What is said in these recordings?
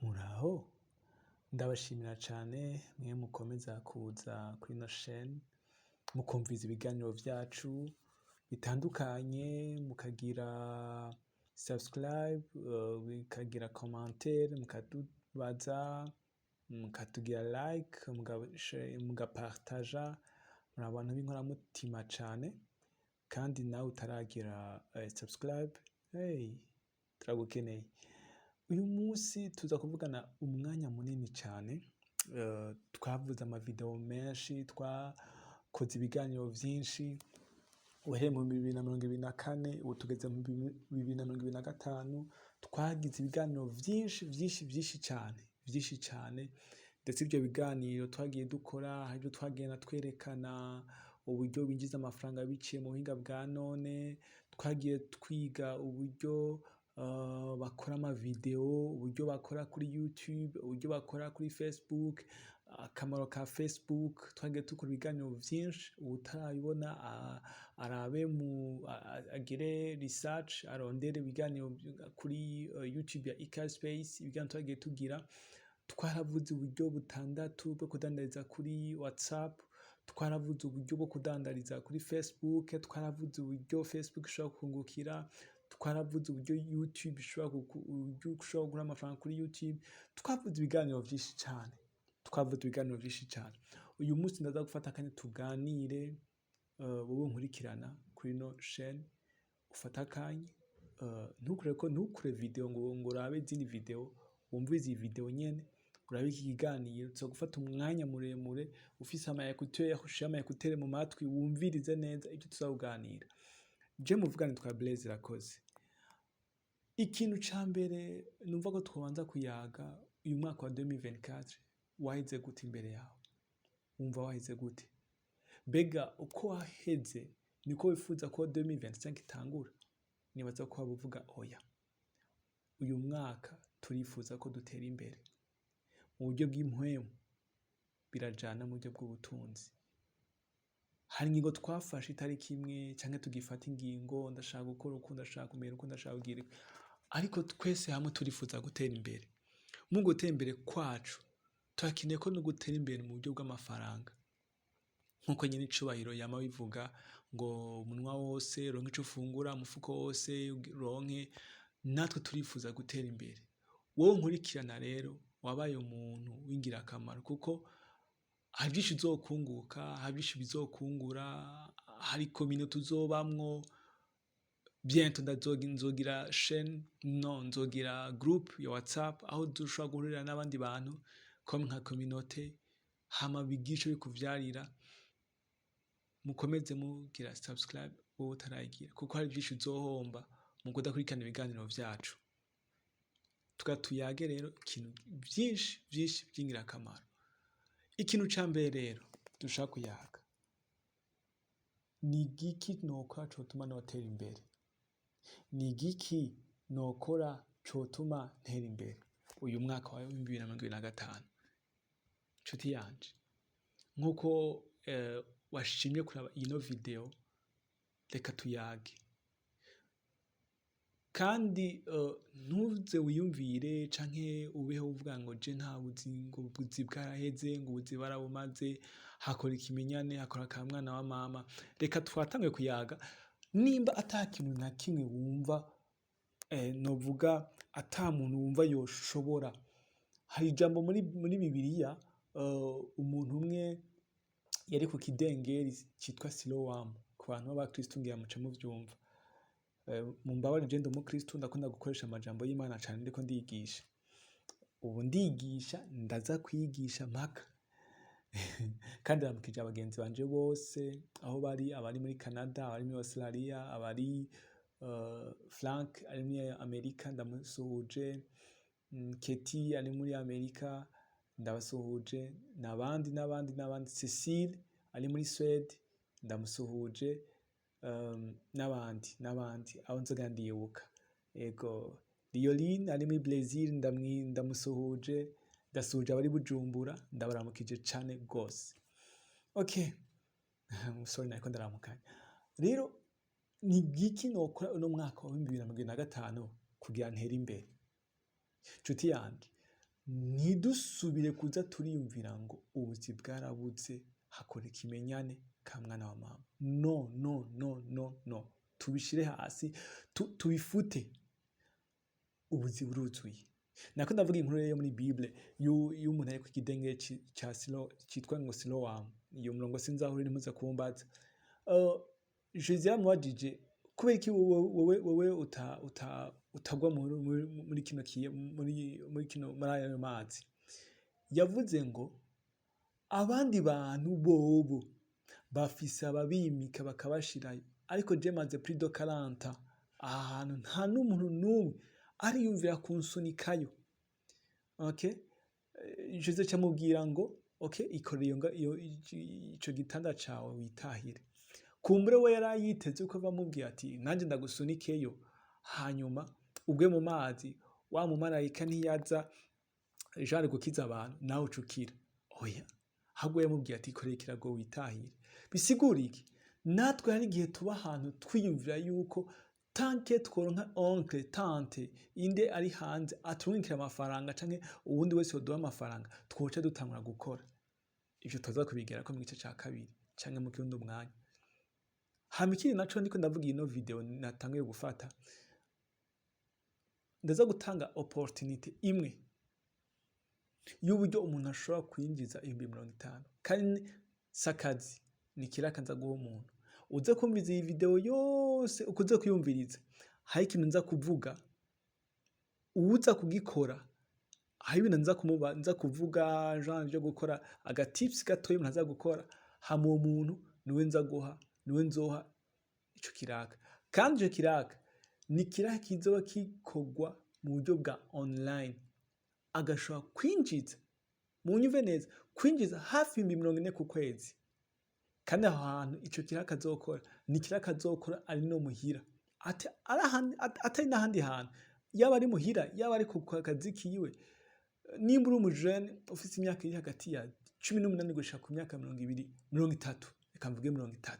Muraho? Ndabashimira cane mwe mukomeza kuza kuri ino chaîne, mukumviriza ibiganiro vyacu bitandukanye, mukagira subscribe, mukagira commentaire, mukadubaza, mukatugira like, mugapartaja. Muri abantu b'inkoramutima cane. Kandi nawe utaragira subscribe, hey, turagukeneye. Uyu munsi tuza kuvugana umwanya munini cane. Twavuze amavideo menshi, twakoze ibiganiro vyinshi uhereye mu 2024, ubu tugeze mu 2025. Twagize ibiganiro vyinshi vyinshi vyinshi cane, vyinshi cane. Ndetse ivyo biganiro twagiye dukora, hari ivyo twagenda twerekana uburyo binjiza amafaranga biciye mu buhinga bwa none. Twagiye twiga uburyo bakora amavideo, uburyo bakora kuri YouTube, uburyo bakora kuri Facebook, akamaro ka Facebook. Twagiye dukora ibiganiro vyinshi. Uwutarabibona arabe mu agire research, arondere ibiganiro kuri YouTube ya Ecaspace, ibiganiro twagiye tugira. Twaravuze uburyo butandatu bwo kudandariza kuri WhatsApp, twaravuze uburyo bwo kudandariza kuri Facebook, twaravuze uburyo Facebook ishobora kungukira, twaravuze uburyo YouTube ishobora, uburyo ushobora kugura amafaranga kuri YouTube. Twavuze ibiganiro vyinshi cane, twavuze ibiganiro vyinshi cane. Uyu munsi ndaza gufata akanya tuganire. Wowe nkurikirana kuri ino chaîne, ufate akanya, ntukureko, ntukure video ngo urabe izindi video, wumvirize iyi video nyene, urabe iki kiganiro. Tuza gufata umwanya muremure. Ufise ama écouteur, ushire ama écouteur mu matwi, wumvirize neza ivyo tuza kuganira. Je muvugana nitwa Blaise Irakoze. Ikintu ca mbere numva ko twobanza kuyaga: uyu mwaka wa 2024 waheze gute imbere yawe? Wumva waheze gute? Mbega uko waheze niko wifuza ko 2025 itangura? Nibaza ko waba uvuga oya. Uyu mwaka turifuza ko dutera imbere mu buryo bw'impwemu, birajana mu buryo bw'ubutunzi. Hari ingingo twafashe itariki imwe, canke tugifata ingingo: ndashaka gukora uku, ndashaka kumera uku, ndashaka kugira ibi. Ariko twese hamwe turifuza gutera imbere. Mu gutera imbere kwacu, turakeneye ko no gutera imbere mu buryo bw'amafaranga, nkuko nyene icubahiro yama bivuga ngo umunwa wose uronke ico ufungura, umufuko wose uronke. Natwe turifuza gutera imbere. Wowe nkurikirana rero, wabaye umuntu w'ingirakamaro, kuko hari vyinshi uzokunguka, hari vyinshi bizokungura, hari communauté tuzobamwo bientôt. Nzogira chaîne, no nzogira groupe ya WhatsApp aho dushobora guhurira n'abandi bantu comme nka communauté, hama bigira ico bikuvyarira. Mukomeze mugira subscribe, wowe utarayigira, kuko hari vyinshi uzohomba mu kudakurikirana ibiganiro vyacu. Tuga tuyage rero ikintu vyinshi vyinshi vy'ingirakamaro. Ikintu ca mbere rero dushaka kuyaga ni igiki nokora cotuma notera imbere? Ni igiki nokora cotuma ntera imbere uyu mwaka wa 2025? Nshuti yanje, nkuko washimye kuraba ino video, reka tuyage. Kandi ntuze wiyumvire canke ubeho uvuga ngo je nta buzi, ngo ubuzi bwaraheze, ngo ubuzi barabumaze, hakora ikimenyane, hakora ka mwana wa mama. Reka twatanguye kuyaga. Nimba ata kintu na kimwe wumva, novuga ata muntu wumva yoshobora. Hari ijambo muri Bibiliya, umuntu umwe yari ku kidengeri citwa Silowamu. Ku bantu b'abakristu ngira muca muvyumva. Mumbabarire, je ndi umukristu, ndakunda gukoresha amajambo y'Imana cane ndiko ndigisha. Ubu ndigisha, ndaza kwigisha mpaka. Kandi ndaramukije abagenzi banje bose aho bari: abari muri Canada, abari muri Australia, abari Frank ari muri Amerika, ndamusuhuje, Keti ari muri Amerika, ndabasuhuje, n'abandi n'abandi n'abandi, Cecile ari muri Suède, ndamusuhuje, n'abandi n'abandi abo nzoga ndibuka. Ego, Lioline ari muri Brazil, ndamusuhuje, ndasuhuje abari Bujumbura, ndabaramukije cane gose. Okay, sorry, nariko ndaramukanya. Rero ni igiki nokora uno mwaka wa 2025 kugira ntere imbere? Nshuti yanje, Ntidusubire kuza turiyumvira ngo ubuzi bwarabuze, hakora ikimenyane ka mwana wa mama. No, no, no, no, no, tubishire hasi, tubifute. Ubuzi buruzuye. Nako ndavuga inkuru yo muri Bible y'umuntu ari ku kidengeri ca Silo citwa ngo Silowamu. Iyo murongo sinzi aho uri, ntimuze kumbaza. Jésus yaramubajije: kubera iki wowe utagwa muri kino kiye, muri kino, muri ayo mazi? Yavuze ngo abandi bantu bobo bafise ababimika bakabashirayo, ariko je maze plus de 40 ans aha hantu, nta n'umuntu n'umwe ariyumvira kunsunikayo. Okay, Jésus acamubwira ngo: okay, ikorere iyo ico gitanda cawe witahire. Kumbure we yari yiteze ko bamubwiye ati: nanjye ndagusunikeyo, hanyuma ugwe mu mazi, wa mumarayika ntiyaza genre gukiza abantu, nawe ucukira. Oya, ahubwo yamubwiye ati: ikorere ikirago witahire. Bisigura iki? Natwe hari igihe tuba ahantu twiyumvira yuko tant que tworonka oncle, tante, inde ari hanze aturungikira amafaranga, canke uwundi wese yoduha amafaranga, twoca dutangura gukora. Ivyo tuza kubigerako mu gice ca kabiri canke mu kirundi umwanya. Hama ikindi naco ndiko ndavuga, ino video natanguye gufata, ndaza gutanga opportunité imwe y'uburyo umuntu ashobora kwinjiza 50,000, kandi si akazi, ni ikiraka nza guha umuntu. Uze kumviriza iyi video yose, ukuze kuyumviriza, hari ikintu nza kuvuga, uwuza kugikora, hari ibintu nza kumuba, nza kuvuga genre byo gukora, aga tips gatoya umuntu aza gukora. Hama uwo muntu niwe nza guha, niwe nzoha ico kiraka. Kandi ico kiraka ni kiraka kizoba gikorwa mu buryo bwa online, agashobora kwinjiza, munyumve neza, kwinjiza hafi 40,000 ku kwezi. Kandi aho hantu ico kiraka azokora ni kiraka azokora ari no muhira, atari n'ahandi hantu, yaba ari muhira, yaba ari ku kazi kiwe. Nimba uri umujene ufise imyaka iri hagati ya 18 gushika ku myaka 20, 30, reka mvuge 30,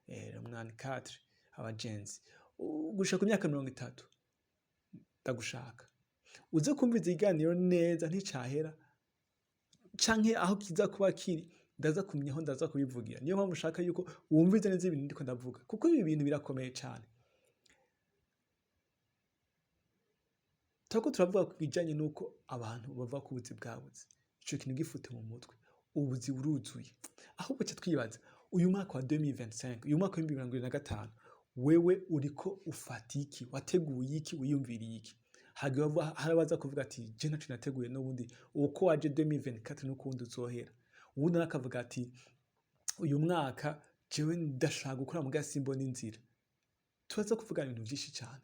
84 abagenzi, gushika ku myaka 30, ndagushaka uze kumviza ikiganiro neza nticahera, canke aho kiza kuba kiri ndaza kumenya aho ndaza kubivugira. Niyo mpamvu ushaka yuko wumviza neza ibintu ndiko ndavuga, kuko ibi bintu birakomeye cane. Turiko turavuga ku bijanye n'uko abantu bava ku buzi bwabuze. Ico kintu gifute mu mutwe, ubuzi buruzuye. Ahubwo ca twibaza uyu mwaka wa 2025, uyu mwaka w'ibihumbi 2025, wewe uriko ufata iki? Wateguye iki? Wiyumviriye iki? Hari abaza kuvuga ati: je ntaco nateguye, n'ubundi uko waje 2024 n'ukundi uzohera. Uwundi nawe akavuga ati: uyu mwaka jewe ndashaka gukora muga simbona inzira. Turaza kuvugana ibintu vyinshi cane.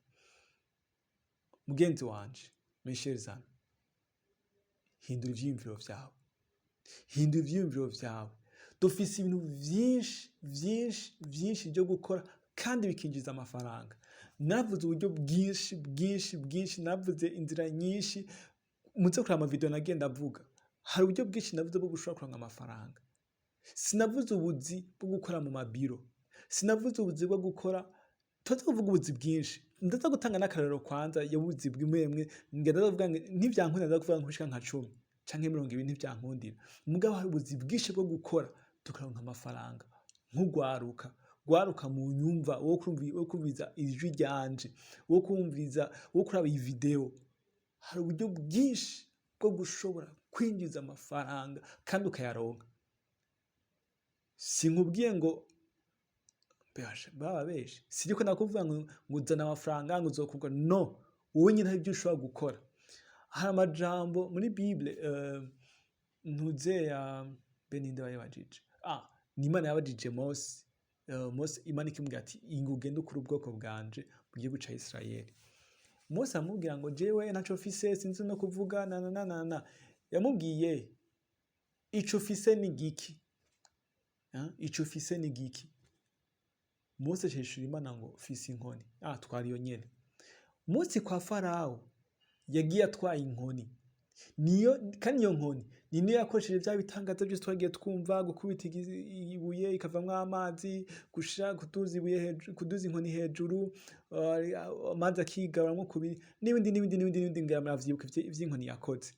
Mugenzi wanje, mes chers amis, hindura ivyiyumviro vyawe, hindura ivyiyumviro vyawe. Dufise ibintu vyinshi, vyinshi, vyinshi vyo gukora kandi bikinjiza amafaranga. Navuze uburyo bwinshi, bwinshi, bwinshi, navuze inzira nyinshi. Muze kuraba amavideo nagenda avuga, hari uburyo bwinshi navuze bwo gushobora kuronka amafaranga. Sinavuze ubuzi bwo gukora mu mabiro, sinavuze ubuzi bwo gukora. Tuza kuvuga ubuzi bwinshi. Ndaza gutanga n'akarorero kwanza y'ubuzi bwimwe, ngenda ndavuga ntivyankundira, ndaza kuvuga nkushika nka 10 canke 20, ntivyankundira. Mugabo hari ubuzi bwinshi bwo gukora tukaronka amafaranga nk'ugwaruka. Gwaruka mu nyumva, wo kumviza ijwi ryanje, wo kumviza, wo kuraba iyi video, hari uburyo bwinshi bwo gushobora kwinjiza amafaranga kandi ukayaronka. Sinkubwiye ngo basha baba benshi, siriko ndakuvuga ngo uzana amafaranga ngo uzokugwa. No wowe nyine hari ibyo ushobora gukora. Hari amajambo muri Bible, ntuze ya beninde bayabajije, ni Imana yabajije Mose. Mose, Imana ikimubwira ati: ingo ugende ukure ubwoko bwanje mu gihugu ca Isirayeli. Mose aramubwira ngo: jewe ntaco mfise, sinzi no kuvuga na na na na na. Yamubwiye: ico ufise ni giki? Ico ufise ni giki? Mose acishura Imana ngo: fise inkoni. Twara iyo nyene. Mose kwa Farawo yagiye atwaye inkoni, niyo kandi iyo nkoni ni niyo yakoresheje vya bitangaza byose twagiye twumva: gukubita ibuye ikavamwo amazi, gushira kuduza ibuye hejuru, kuduza inkoni hejuru, amazi akigaburamwo kubiri, n'ibindi n'ibindi n'ibindi n'ibindi. Ngira muravyibuka ivy'inkoni yakoze.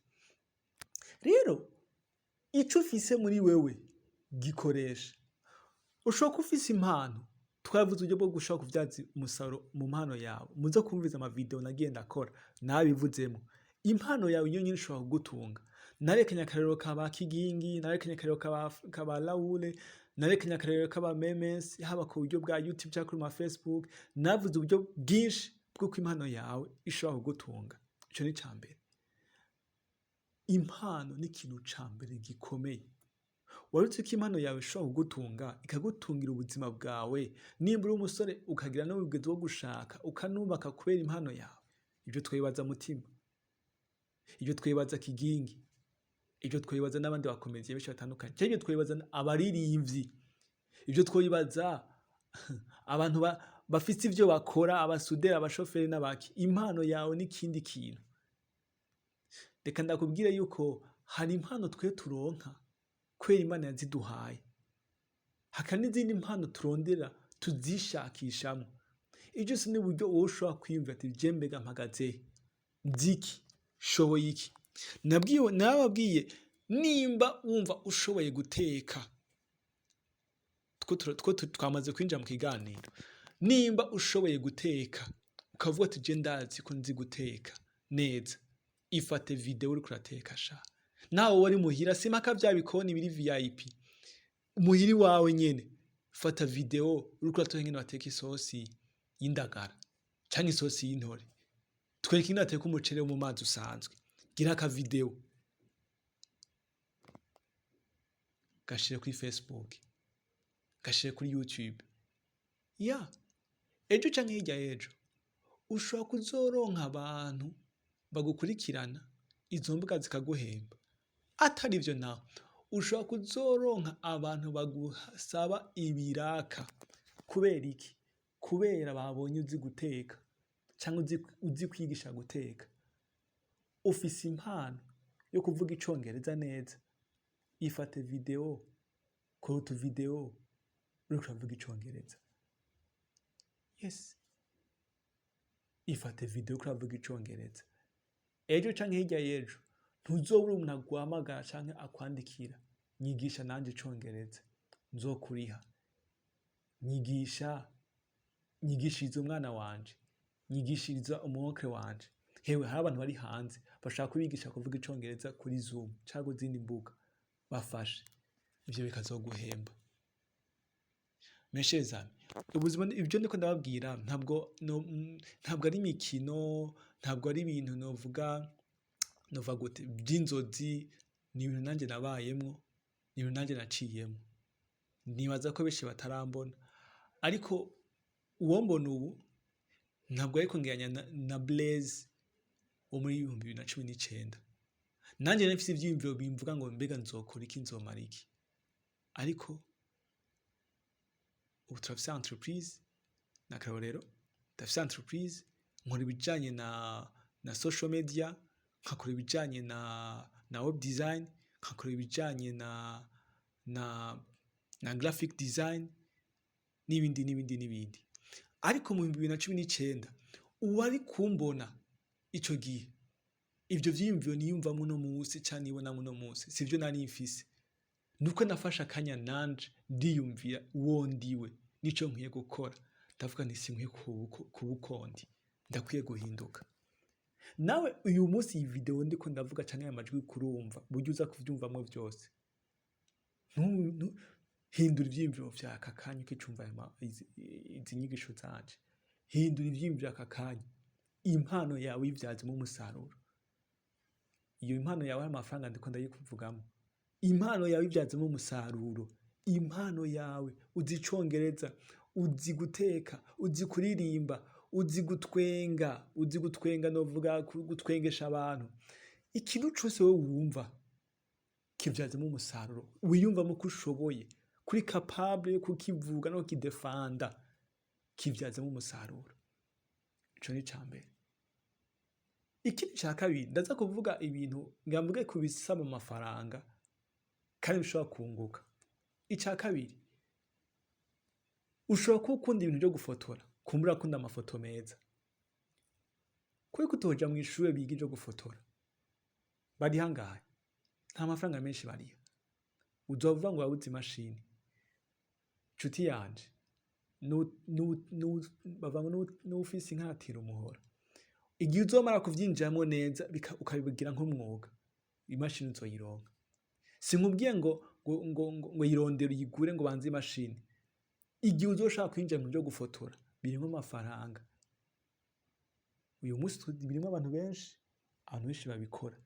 Rero ico ufise muri wewe gikoresha. Ushobora kuba ufise impano, twaravuze uburyo bwo gushobora kuvyaza umusaruro mu mpano yawe. Muze kumviriza ama video nagiye ndakora, nabivuzemwo. Impano yawe yonyene ishobora kugutunga. Narekanye akarorero ka ba Kigingi, narekanye akarorero ka ba Raoul, narekanye akarorero k'aba memes, haba ku buryo bwa YouTube canke kuri ma Facebook. Navuze uburyo bwinshi bw'uko impano yawe ishobora kugutunga. Ico ni ica mbere. Impano ni ikintu ca mbere gikomeye. Wari uzi ko impano yawe ishobora kugutunga, ikagutungira ubuzima bwawe? Nimba uri umusore ukagira n'ubugezi bwo gushaka, ukanubaka kubera impano yawe. Ivyo twibaza Mutima, ivyo twibaza Kigingi, ivyo twibaza n'abandi bakomediye benshi batandukanye, canke ivyo twibaza abaririmbyi, ivyo twibaza abantu bafise ivyo bakora, abasuderi, abashoferi n'abaki. Impano yawe n'ikindi kintu. Reka ndakubwire yuko hari impano twe turonka kubera Imana yaziduhaye, hakaba n'izindi mpano turondera tuzishakishamwo. Ivyo vyose ni uburyo wowe ushobora kwiyumvira ati: "Je mbega mpagaze he? Nzi iki? Nshoboye iki?" Narababwiye, nimba wumva ushoboye guteka, two twamaze kwinjira mu kiganiro. Nimba ushoboye guteka, ukavuga ati: "Je ndazi ko nzi guteka neza", ifate video uriko urateka sha. Nawe wari muhira, simpaka vya bikoni biri VIP, muhira iwawe nyene, fata video uriko urateka ingene bateka isosi y'indagara canke isosi y'intore, twereke ingene bateka umuceri wo mu mazi usanzwe. Gira aka video, gashire kuri Facebook, gashire kuri YouTube. Ya ejo canke hirya y'ejo ushobora kuzoronka abantu bagukurikirana, izo mbuga zikaguhemba. Atari ivyo naho, ushobora kuzoronka abantu bagusaba ibiraka. Kubera iki? Kubera babonye uzi guteka canke uzi kwigisha guteka. Ufise impano yo kuvuga icongereza neza, ifate video, kora utu video uriko uravuga icongereza. Yes, ifate video uriko uravuga icongereza. Ejo canke hirya y'ejo ntuzobura umuntu aguhamagara canke akwandikira: "Nyigisha nanje icongereza, nzokuriha. Nyigisha, nyigishiriza umwana wanje, nyigishiriza umu oncle wanje." Hewe, hari abantu bari hanze bashaka kubigisha kuvuga icongereza kuri Zoom canke kuzindi mbuga. Bafashe, ivyo bikazoguhemba. Mes chers amis, ubuzima, ivyo ndiko ndababwira ntabwo ari imikino, ntabwo ari ibintu novuga, nova gute, vy'inzozi. Ni ibintu nanje nabayemwo, ni ibintu nanje naciyemwo. Nibaza ko benshi batarambona, ariko uwombona ubu ntabwo ariko ngeranya na Blaise wo muri 2019. Nanje nari mfise ivyiyumviro bimvuga ngo: "Mbega nzokora iki? Nzomara iki?" Ariko ubu turafise entreprise. Ni akarorero, ndafise entreprise, nkora ibijanye na social media, nkakora ibijanye na web design, nkakora ibijanye na graphic design n'ibindi n'ibindi n'ibindi. Ariko mu 2019, uwari kumbona ico gihe, ivyo vyiyumviro niyumvamwo uno musi canke nibonamwo uno musi sivyo nari mfise. Nuko nafashe akanya nanje ndiyumvira uwo ndiwe n'ico nkwiye gukora. Ndavuga nti: "Sinkwiye kuba uko ndi, ndakwiye guhinduka." Nawe uyu munsi iyi video ndiko ndavuga canke aya majwi uriko urumva, burya uza kuvyumvamwo vyose, hindura ivyiyumviro vyawe aka kanya ukicumva izi nyigisho zanje. Hindura ivyiyumviro aka kanya, impano yawe uyivyazemo umusaruro. Iyo impano yawe y'amafaranga ndiko ndayikuvugamo. Impano yawe ivyazemo umusaruro. Impano yawe, uzi icongereza, uzi guteka, uzi kuririmba, uzi gutwenga, uzi gutwenga, novuga gutwengesha abantu. Ikintu cose wewe wumva, kivyazemo umusaruro, wiyumvamo ko ushoboye, kuri capable yo kukivuga no kukidefanda, kivyazemo umusaruro. Ico ni icambere. Ikindi ca kabiri, ndaza kuvuga ibintu ngira mvuge ku bisaba amafaranga kandi bishobora kunguka. Ica kabiri, ushobora kuba ukunda ibintu vyo gufotora, kumbura urakunda amafoto meza. Kuki utoja mw'ishure biga ivyo gufotora? Bariha angahe? Nta mafaranga menshi bariha. Uzovuga ngo wabuze imashini. Nshuti yanje, bavuga ngo n'uwufise inka aratira umuhoro. Igihe uzomara kuvyinjiramwo neza, ukabigira nk'umwuga, imashini uzoyironka. Sinkubwiye ngo yirondere uyigure, ngo banze imashini. Igihe uzoshaka kwinjira mu vyo gufotora, birimwo amafaranga. Uyu munsi birimwo abantu benshi, abantu benshi babikora.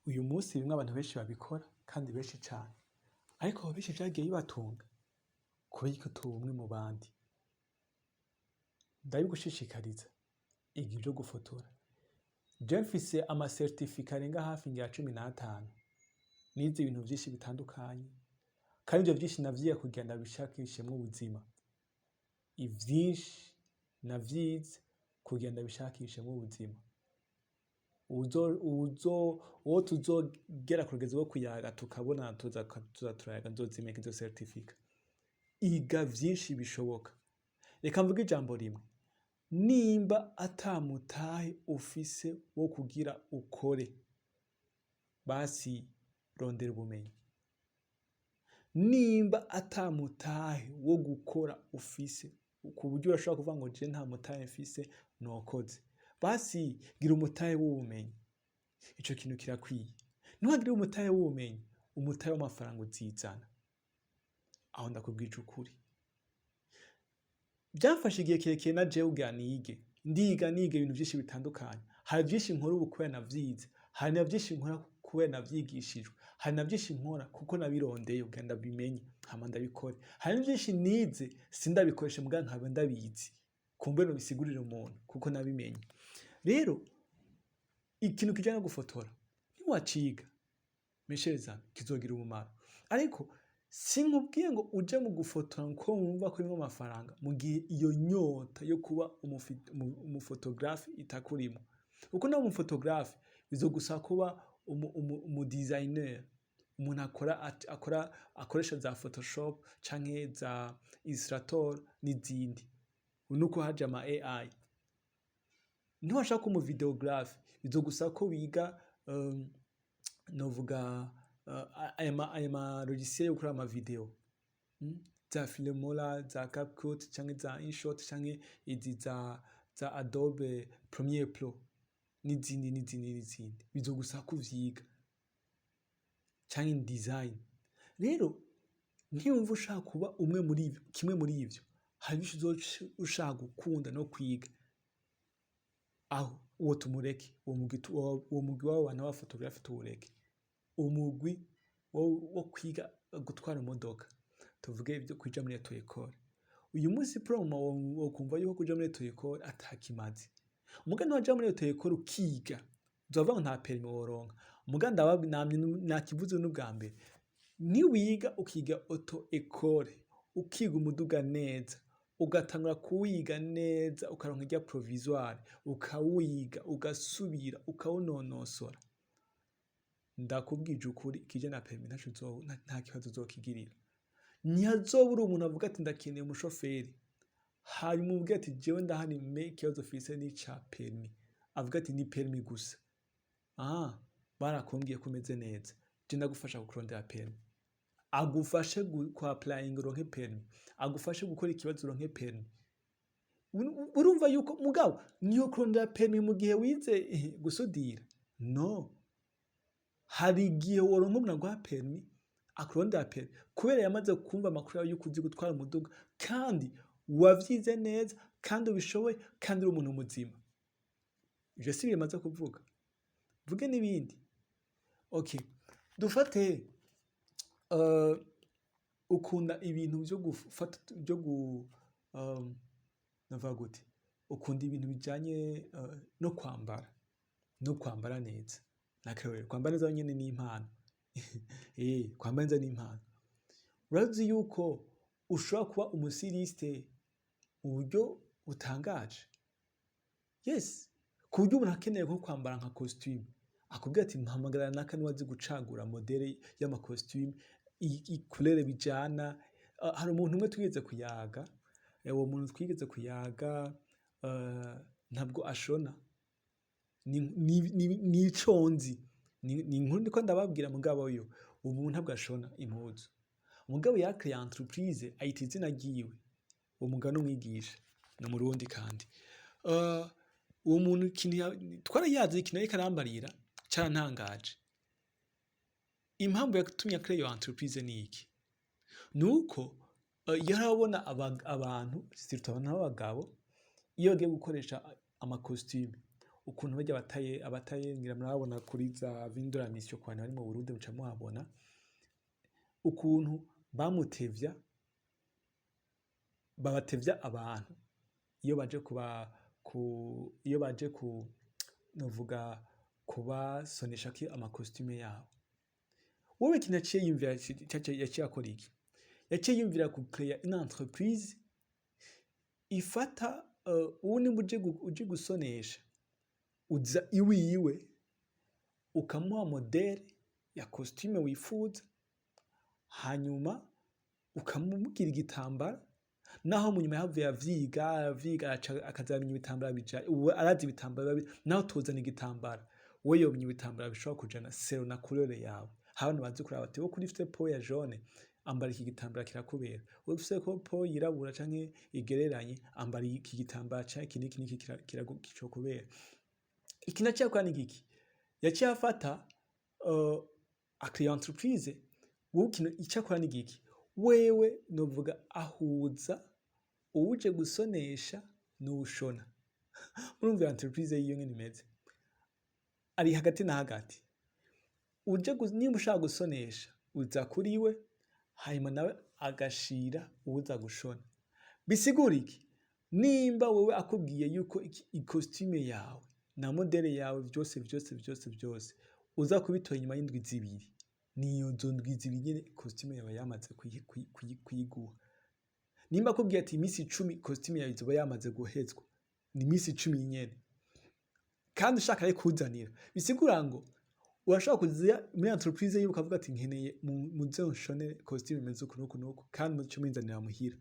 Uyu munsi birimwo abantu benshi babikora kandi benshi cane. Ariko abo benshi vyagiye bibatunga, kubera ko tuba umwe mu bandi. Ndabigushishikariza, iga ivyo gufotora. Je mfise ama certificat arenga hafi ngira 15. Nize ibintu vyinshi bitandukanye, kandi ivyo vyinshi navyiga kugira ndabishakishemwo ubuzima. Ivyinshi navyize kugira ndabishakishemwo ubuzima. Uwo tuzogera ku rugezi rwo kuyaga tukabona, tuza turayaga, nzozimeka izo certificat. Iga vyinshi bishoboka. Reka mvuge ijambo rimwe: nimba ata mutahe ufise wo kugira ukore, basi rondera ubumenyi. Nimba ata mutahe wo gukora ufise, ku buryo urashobora kuvuga ngo je nta mutahe mfise nokoze, basi gira umutahe w'ubumenyi. Ico kintu kirakwiye. Niwagira umutahe w'ubumenyi, umutahe w'amafaranga uzizana. Aho ndakubwije ukuri. Byamfashe igihe kirekire na jewe kugira nige. Ndiga, niga ibintu vyinshi bitandukanye. Hari vyinshi nkora ubu kubera navyize, hari na vyinshi nkora kubera navyigishijwe, hari na vyinshi nkora kuko nabirondeye kugira ndabimenye hama ndabikore. Hari vyinshi nize sindabikoreshe, muga nkaba ndabizi, kumbe nobisigurira umuntu kuko nabimenye. Rero ikintu kijanye no gufotora, niwaciga, mes chers amis, kizogira umumaro. Ariko sinkubwiye ngo uje mu gufotora ko wumva ko birimwo amafaranga, mu gihe iyo nyota yo kuba umufotogarafe itakurimo. Kuko nawe umufotogarafe bizogusaba kuba umu designer, umuntu akora akoresha za Photoshop canke za Illustrator n'izindi. Nuko haje ama AI. Niwashaka kuba umu videographe, bizogusaba ko wiga novuga aya ma logiciel yo gukora ama video, za Filmora, za CapCut canke za InShot canke izi za Adobe Premiere Pro n'izindi n'izindi n'izindi. Bizogusaba ko uvyiga, canke InDesign. Rero ntiwumva ushaka kuba umwe muri ivyo, kimwe muri ivyo, hari vyinshi uzoca ushaka gukunda no kwiga. Aho uwo tumureke, uwo mugwi w'abo bantu b'abafotogarafe tuwureke. Umugwi wo kwiga gutwara imodoka, tuvuge ivyo kuja muri auto école. Uyu munsi promo wokumva yuko kuja muri auto école atakimaze. Muga niwaja muri auto école ukiga, uzovuga ngo nta permis woronka. Muga namye nakivuze n'ubwa mbere. Niwiga, ukiga auto école, ukiga umuduga neza, ugatangura kuwiga neza, ukaronka irya provisoire, ukawiga, ugasubira ukawunonosora, ndakubwije ukuri, ikije na permis ntaco nta kibazo uzokigirira. Ntihazobura umuntu avuga ati: "Ndakeneye umushoferi", hanyuma umubwire ati: "Jewe ndahari, mais ikibazo mfise ni ica permis." Avuga ati: "Ni permis gusa? Ah, barakumbwiye ko umeze neza, je ndagufasha kukurondera permis." Agufashe ku applying uronke permis, agufashe gukora ikibazo uronke permis. Urumva yuko mugabo niyo kurondera permis mu gihe wize gusudira, no hari igihe woronka umuntu aguha permis, akurondera permis kubera yamaze kumva amakuru yawe yuko uzi gutwara umuduga, kandi wavyize neza, kandi ubishoboye, kandi uri umuntu muzima. Ivyo si bimaze kuvuga, vuge n'ibindi. Okay, dufate ukunda ibintu vyo gufata, vyo gu navuga gute, ukunda ibintu bijanye no kwambara, no kwambara neza. Nakarorero, kwambara neza nyene ni impano. Kwambara neza ni impano. Urazi yuko ushobora kuba umu styliste mu buryo butangaje? Yes, ku buryo umuntu akeneye nko kwambara nka costume, akubwira ati: "Mpamagara naka, niwe azi gucagura modèle y'ama costume, i couleur bijana." Hari umuntu umwe twigeze kuyaga, uwo muntu twigeze kuyaga ntabwo ashona. Nico nzi, ni inkuru ndiko ndababwira. Mugabo yo umuntu ntabwo ashona impuzu, mugabo yacréeye entreprise ayita izina ryiwe. Uwo mugabo n'umwigisha, ni Umurundi. Kandi uwo muntu ikintu twarayazi, ikintu yariko arambarira carantangaje. Impamvu yatumye acréer iyo entreprise ni iki? Nuko yarabona abantu, surtout abantu b'abagabo, iyo bagiye gukoresha amacostume, ukuntu barya abataye, ngira murababona kuri za Vindura Mission, ku bantu bari mu Burundi muca muhabona ukuntu bamutevya, babatevya abantu iyo baje kuba ku iyo baje ku novuga kubasonesha ki amacostume yabo. Wowe ikintu yaciye yiyumvira, yaciye akora iki? Yaciye yiyumvira ku créer une entreprise ifata ubu nimba uje gusonesha, uza iwiwe ukamuha modèle ya costume wifuza, hanyuma ukamubwira igitambara, naho mu nyuma yahavuye avyiga, aravyiga, akazamenya ibitambara bija. Ubu arazi ibitambara, naho tuzana igitambara, we yomenya ibitambara bishobora kujana selon na couleur yawe. Hari abantu bazi kuraba bati: "Wowe kuri ufite peau ya jaune, ambara iki gitambara kirakubera. Wowe ufise ko peau yirabura canke igereranye, ambara iki gitambara canke iki n'iki n'iki kicokubera." Iki naciye akora ni giki? Yaciye afata acréer entreprise. Wowe ikintu icyo akora ni giki? Wewe novuga ahuza uwuje gusonesha n'uwushona. Murumva iyo entreprise yiyo ngene imeze? Ari hagati na hagati. Uje niba ushaka gusonesha, uza kuri we, hanyuma nawe agashira uwuza gushona. Bisigura iki? Nimba wewe akubwiye yuko icostume yawe na modèle yawe vyose vyose vyose vyose uza kubitora inyuma y'indwi 2, niyo zo ndwi 2 nyene costume yawe yamaze kuyiguha. Nimba akubwiye ati iminsi 10 costume yawe izoba yamaze guhezwa, ni iminsi 10 nyene. Kandi ushaka arayikuzanira. Bisigura ngo urashobora kuza muri entreprise yiwe ukavuga ati: "Nkeneye muze unshonere costume imeze uku n'uku n'uku, kandi muce muyinzanira muhira."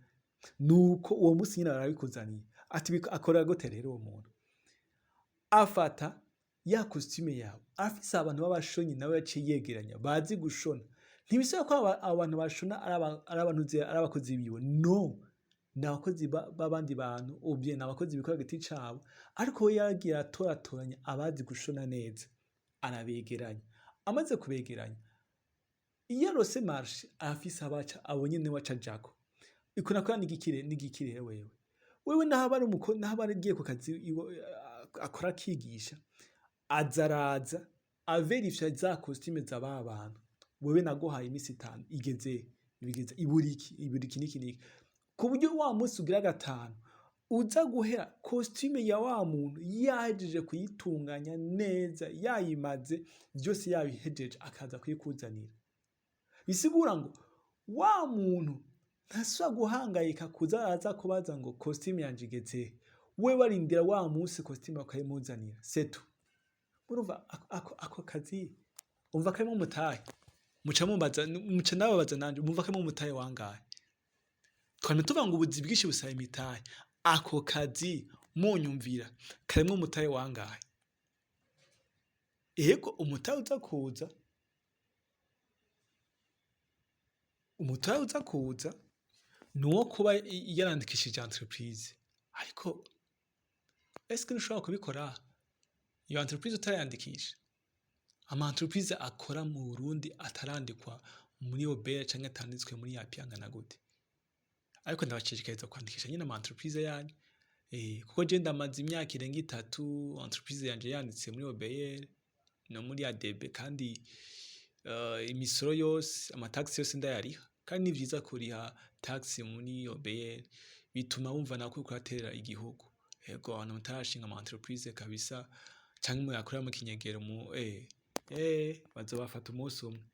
Nuko uwo musi nyene arabikuzaniye. Ati akora gute rero uwo muntu? Afata ya costume yawe, afise abantu b'abashonyi nawe yaciye yegeranya bazi gushona. Ntibisaba ko abo bantu bashona ari abantu ari abakozi biwe, no ni abakozi b'abandi bantu, ou bien ni abakozi bikora giti cabo, ariko we yaragiye aratoratoranya abazi gushona neza, arabegeranya. Amaze kubegeranya, iyo aronse marché, arafise abaca abo nyene we aca ajako. Iko nakora n'igiki rero? Wewe naho aba agiye ku kazi akora akigisha, aza araza averifya za costume za ba bantu: "Wewe naguhaye iminsi 5, igeze ibigeze, ibura iki, ibura iki n'iki n'iki", ku buryo wa munsi ugira gatanu uza guhera, costume ya wa muntu yahejeje kuyitunganya neza, yayimaze vyose, yabihejeje, akaza kuyikuzanira. Bisigura ngo wa muntu ntasubira guhangayika kuza araza kubaza ngo costume yanje igeze he. We barindira wa munsi costume bakayimuzanira, c'est tout. Murumva ako kazi, umva karimo umutahe. Muca mumbaza, muca nababaza nanje, mumva karimo umutahe wangahe? Twamye tuvuga ngo ubuzi bwinshi busaba imitahe. Ako kazi munyumvira karimwo umutahe wangahe? Ego, umutahe uza kuza ni uwo kuba yarandikishije entreprise. Ariko est-ce que ntushobora kubikora iyo entreprise utarayandikisha? Ama entreprise akora mu Burundi atarandikwa muri OBR canke atanditswe muri API angana gute? Ariko ndabashishikariza kwandikisha nyine ama entreprise yanyu, kuko je ndamaze imyaka irenga 3 entreprise yanje yanditse muri OBR no muri ADB, kandi imisoro yose, amataxes yose ndayariha. Kandi ni vyiza kuriha taxe muri OBR, bituma wumva nako uriko uraterera igihugu. Ego, abantu mutarashinga ama entreprise kabisa, canke muyakorera mu kinyegero, mu bazobafata umunsi umwe.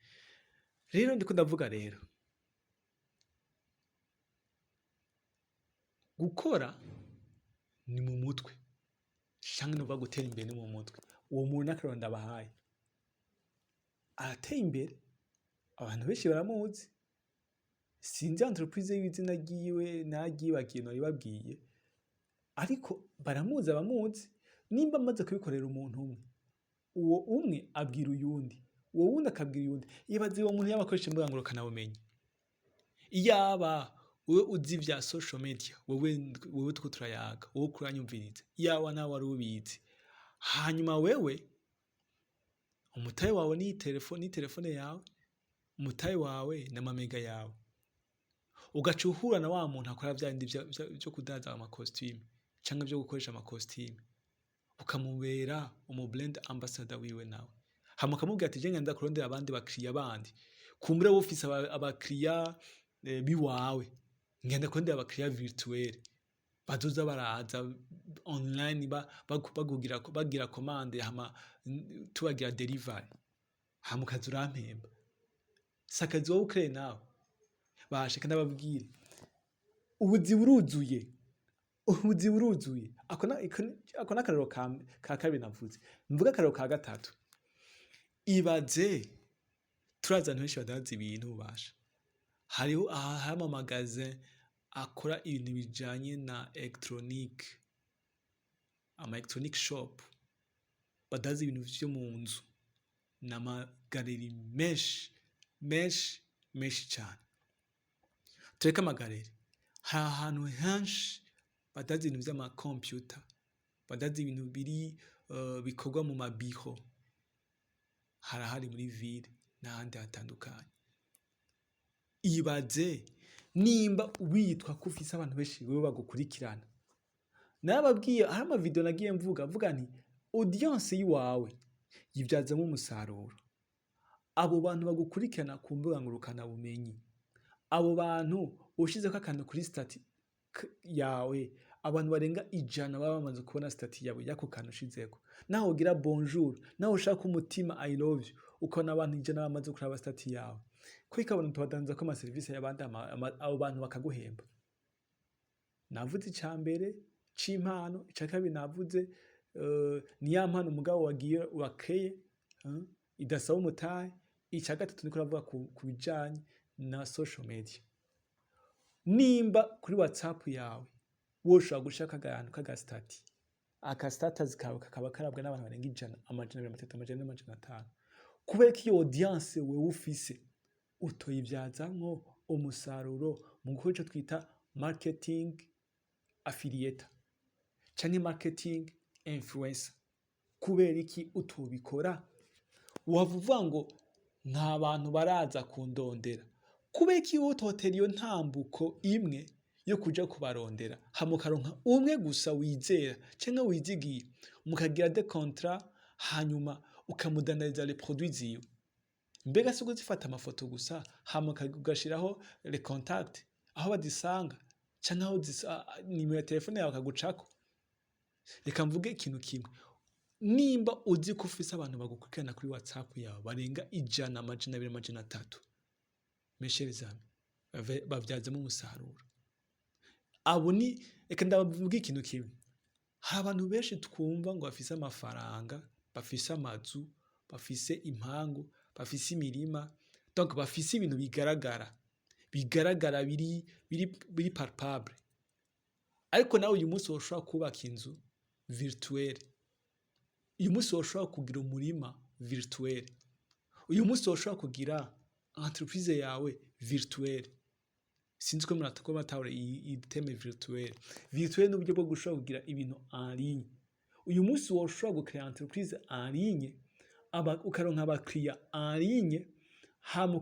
Rero ndiko ndavuga rero, gukora ni mu mutwe, canke novuga gutera imbere ni mu mutwe. Uwo muntu n'akarorero ndabahaye, arateye imbere, abantu benshi baramuzi. Sinzi entreprise yiwe izina ryiwe, nararyibagiye, noribabwiye, ariko baramuzi abamuzi. Nimba amaze kubikorera umuntu umwe, uwo umwe abwira uyundi, uwo wundi akabwira uyundi. Ibaze uwo muntu yaba akoresha imbuga ngurukanabumenyi, iyaba wewe uzi ivya social media, wewe turiko turayaga, wowe uriko uranyumviriza, iyaba nawe wari ubizi, hanyuma wewe umutahe wawe ni telefone, ni telefone yawe, umutahe wawe n'amamega yawe, ugaca uhura na wa muntu akora vya bindi vyo kudandaza ama costume canke vyo gukoresha ama costume, ukamubera umu brand ambassador wiwe nawe, hama ukamubwira ati: "Je ngenda kurondera abandi bakiriya bandi." Kumbure wowe ufise abakiriya biwawe, ngenda kurondera abakiriya virtuel bazoza baraza online bagira commande, hama tubagira delivery, hama ukaza urampemba. Si akazi wowe ukreye nawe? Basha, ndababwire, ubuzi buruzuye, ubuzi buruzuye. Ako n'akarorero ka kabiri navuze. Mvuge akarorero ka gatatu. Ibaze, turazi abantu benshi badandaza ibintu. Basha, hariho aha hari ama magasin akora ibintu bijanye na electronique, ama electronic shop, badandaza ibintu vyo mu nzu, n'ama galeries menshi menshi menshi cane. Tureke ama galeries, hari ahantu henshi badandaza ibintu vy'ama computer, badandaza ibintu biri bikorwa mu mabiro, harahari muri ville n'ahandi hatandukanye. Ibaze nimba witwa ko ufise abantu benshi wewe bagukurikirana. Narababwiye, hari ama video nagiye mvuga nti audience yiwawe yivyazamwo umusaruro. Abo bantu bagukurikirana ku mbuga ngurukanabumenyi, abo bantu ushizeko akantu kuri statut yawe, abantu barenga 100 baba bamaze kubona statut yawe y'ako kantu ushizeko. Naho wogira bonjour, naho ushirako umutima "I love you", ukabona abantu 100 bamaze kuraba statut yawe. Kuki abantu tubadanzako ama service y'abandi, abo bantu bakaguhemba? Navuze ica mbere c'impano, ica kabiri navuze ni ya mpano mugabo wagiye wakreye idasaba umutahe, ica gatatu niko navuga ku bijanye na social media. Nimba kuri WhatsApp yawe woshobora gushirako akantu k'aga statut, aka status kawe kakaba karabwa n'abantu barenga 100, 230, 400, 500, kubera ko iyo audience wewe ufise utoyivyazamwo umusaruro mu gukora ico twita marketing affiliate canke marketing influencer? Kubera iki utobikora? Wava uvuga ngo nta bantu baraza kundondera. Kubera iki wowe utotera iyo ntambuko imwe yo kuja kubarondera, hama ukaronka umwe gusa wizera canke wizigiye, mukagira des contrats, hanyuma ukamudandariza les produits ziwe? Mbega si ukuzifata amafoto gusa, hama ugashiraho les contacts aho bazisanga, canke aho nimero ya telefone yawe bakagucako? Reka mvuge ikintu kimwe: nimba uzi ko ufise abantu bagukurikirana kuri WhatsApp yawe barenga 100, 200, 300, mes chers amis, bavyazemo umusaruro. Abo ni, reka ndavuge ikintu kimwe: hari abantu benshi twumva ngo bafise amafaranga, bafise amazu, bafise impangu, bafise imirima, donc bafise ibintu bigaragara, bigaragara, biri palpable. Ariko nawe uyu munsi woshobora kubaka inzu virtuelle, uyu munsi woshobora kugira umurima virtuel, uyu munsi woshobora kugira entreprise yawe virtuelle. Sinzi ko muratahura iyi terme virtuel. Virtuel ni uburyo bwo gushobora kugira ibintu en ligne. Uyu munsi woshobora gucrea entreprise en ligne, ukaronka abakiriya en ligne, hama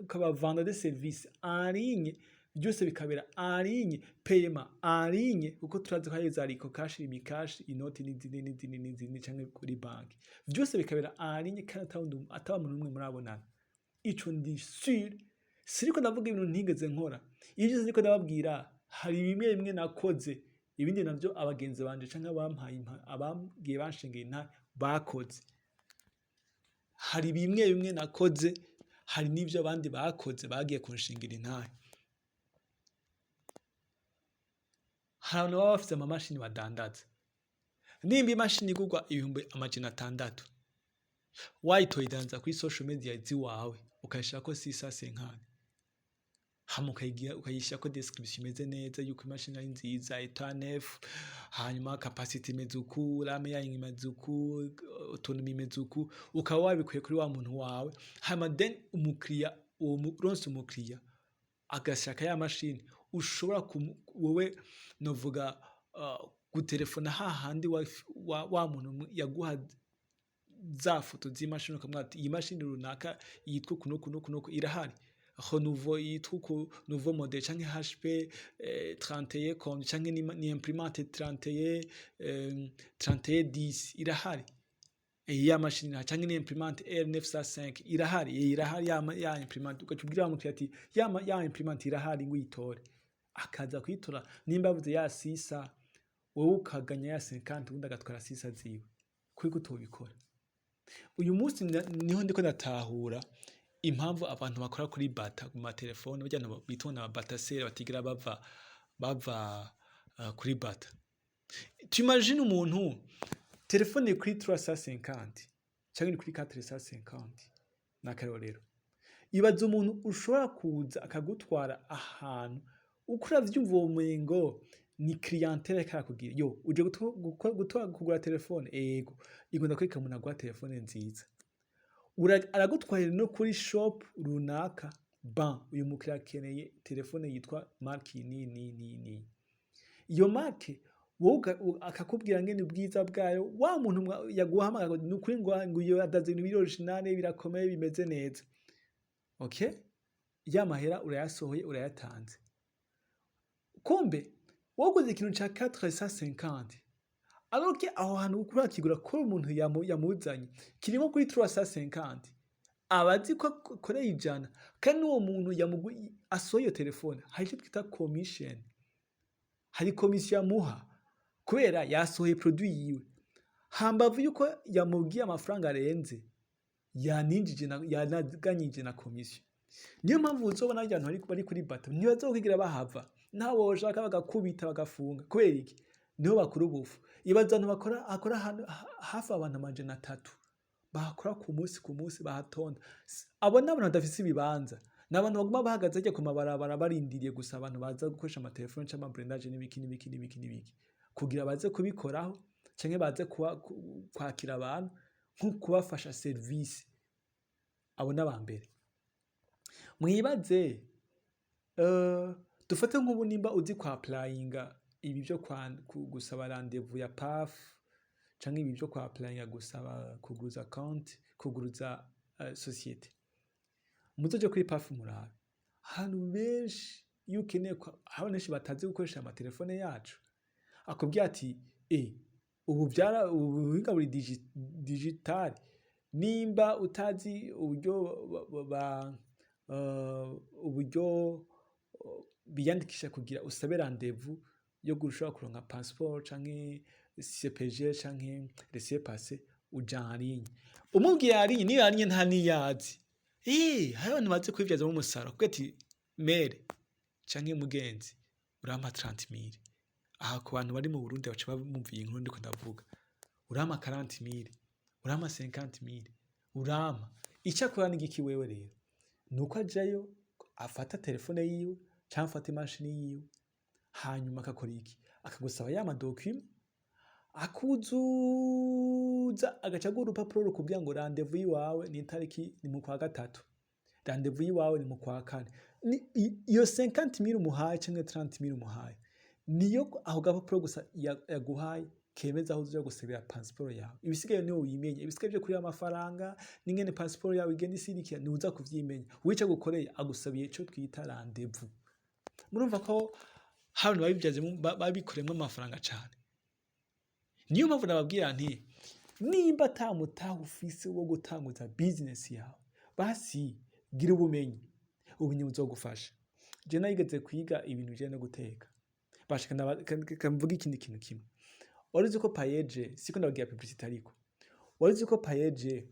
ukabavanda des services en ligne, byose bikabera en ligne, paiement en ligne, kuko turazi ko hari za Lucocash, Lumicash, inoti n'izindi n'izindi n'izindi, canke kuri banki, vyose bikabera en ligne, kandi ataba muntu n'umwe murabonana. Ico ndi sûr, siriko ndavuga ibintu ntigeze nkora. Iyo vyose ndiko ndababwira, hari bimwe bimwe nakoze, ibindi navyo abagenzi banje canke abampaye abambwiye banshengeye intahe bakoze. Hari bimwe bimwe nakoze, hari n'ivyo abandi bakoze bagiye kunshingira intahe. Hari abantu baba bafise amamashini badandaza. Nimba imashini igurwa 600,000, wayitoye idandaza kuri social media ziwawe, ukayishirako 650, Hama ukayishirako description imeze neza yuko imashini ari nziza, état neuf, hanyuma capacité imeze uku, RAM yayo imeze uku, autonomie imeze uku, ukaba wabikuye kuri wa muntu wawe. Hama then umukiriya uwo uronse, umukiriya agashaka ya mashini, ushobora wewe novuga gutelefona hahandi wa muntu yaguha za foto z'imashini, ukamubwira ati: "Iyi mashini runaka yitwa uku n'uku n'uku n'uku irahari, renouveau yitwa uku, nouveau modèle, canke HP 31 combien, canke ni imprimante 31 3110 irahari ya mashini, canke ni imprimante R905 irahari?" Irahari ya imprimante. Ugaca ubwira wa mukiriya ati: Ya imprimante irahari, ngwiyitore." Akaza kuyitora. Nimba yavuze ya sisa, wowe ukaganya ya 50, ubundi agatwara sisa ziwe. Kuki utobikora uyu munsi? Niho ndiko ndatahura impamvu abantu bakora kuri bata mu matelefone, barya bitwa aba bataseri, batigera bava kuri bata. T'imagines umuntu telefone iri kuri 350 canke iri kuri 450, n'akarorero. Ibaze umuntu ushobora kuza akagutwara ahantu uko uravyumva, uwo mengo ni clientèle ariko arakubwira: "Yo, uje kugura telefone? Ego, ingo ndakwereka umuntu aguha telefone nziza." Aragutwarira no kuri shop runaka: "Ban, uyu mukiriya akeneye telefone yitwa marque iyi n'iyi n'iyi n'iyi." Iyo marque wowe akakubwira ngene ubwiza bwayo. Wa muntu yaguhamagara ngo nukuri ngo iyo adaze ibintu biri original, birakomeye, bimeze neza. Okay, ya mahera urayasohoye, urayatanze. Kumbe waguze ikintu ca 450, alors que aho hantu uriko urakigura ko umuntu yamuzanye kirimo kuri 350, aba azi ko akoreye 100. Kandi n'uwo muntu asohoye iyo telefone, hari ico twita commission, hari commission amuha kubera yasohoye produit yiwe. Hambavu yuko yamubwiye amafaranga arenze, yaninjije yanaganyije na commission. Niyo mpamvu uzobona harya abantu bari kuri bato ntibazokwigira bahava, naho woshaka bagakubita bagafunga. Kubera iki? Niho bakura ubufu. Ibaza abantu bakora hakora hafi abantu 300 bahakora ku munsi ku munsi, bahatonda. Abo ni abantu badafise ibibanza, ni abantu baguma bahagaze harya ku mabarabara, barindiriye gusa abantu baza gukoresha amatelefone canke amablindage n'ibiki n'ibiki n'ibiki n'ibiki, kugira baze kubikoraho canke baze kwakira abantu, nko kubafasha service. Abo n'abambere. Mwibaze, dufate nk'ubu nimba uzi kwa applyinga ibi vyo gusaba rendez-vous ya PAF, canke ibi vyo kwa applyinga gusaba kuguruza compte, kuguruza société, muzoje kuri PAF murabe ahantu benshi. Iyo ukeneye, hari benshi batazi gukoresha amatelefone yacu, akubwira ati: Ubu vyara ubu buhinga buri digital, nimba utazi uburyo uburyo biyandikisha kugira usabe rendez-vous yo gushobora kuronka passeport canke CPG canke laissez-passer, uja en ligne." Umubwiye en ligne, niyo en ligne nta niyazi. Hari abantu bazi kubivyazamwo umusaruro, kuko ati: "Mere canke mugenzi, urampa 30 000." Aha ku bantu bari mu Burundi baca bumva iyi nkuru ndiko ndavuga. "Urampa 40 000, urampa 50 000, urampa." Ico akora ni igiki wewe rero? Nuko ajayo, afata telefone yiwe canke afata imashini yiwe, hanyuma akakora iki? Akagusaba ya ma documents, akuzuza, agaca aguha urupapuro rukubwira ngo rendez-vous yiwawe ni itariki, ni mu kwa gatatu, rendez-vous yiwawe ni mu kwa kane. Iyo 50 000 umuhaye canke 30 000 umuhaye, niyo ako gapapuro gusa yaguhaye kemeza aho uzoja gusabira passport yawe. Ibisigaye niwe wimenya. Ibisigaye vyo kuriha amafaranga n'ingene passport yawe igenda isirikira, niwe uza kuvyimenya. Wewe ico agukoreye, agusabiye ico twita rendez-vous. Murumva ko hari abantu babikoreyemwo amafaranga cane. Niyo mpamvu nababwira nti: nimba ata mutahe ufise wo gutanguza business yawe, basi gira ubumenyi, ubumenyi buzogufasha. Je narigeze kwiga ibintu bijanye no guteka. Bashika mvuge ikindi kintu kimwe. Wari uzi ko PAEEJ, siko ndababwira publicité, ariko wari uzi ko PAEEJ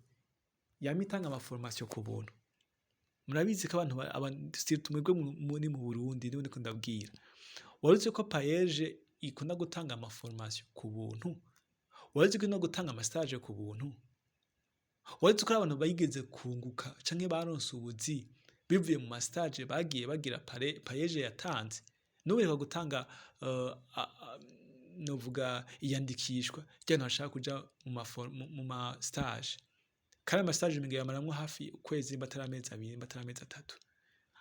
yama itanga ama formation ku buntu? Murabizi ko abantu surtout mwebwe muri mu Burundi nibo ndiko ndabwira. Wari uzi ko PAEEJ ikunda gutanga ama formation ku buntu? Wari uzi ko no gutanga ama stage ku buntu? Wari uzi ko hari abantu bayigeze kunguka canke baronse ubuzi? Bivuye mu ma stage bagiye bagira, PAEEJ yatanze. N'ubu iheruka gutanga novuga iyandikishwa ry'abantu bashaka kuja mu ma stage. Kandi ama stage umenga yamaramwo hafi ukwezi, nimba atari amezi 2, nimba atari amezi 3.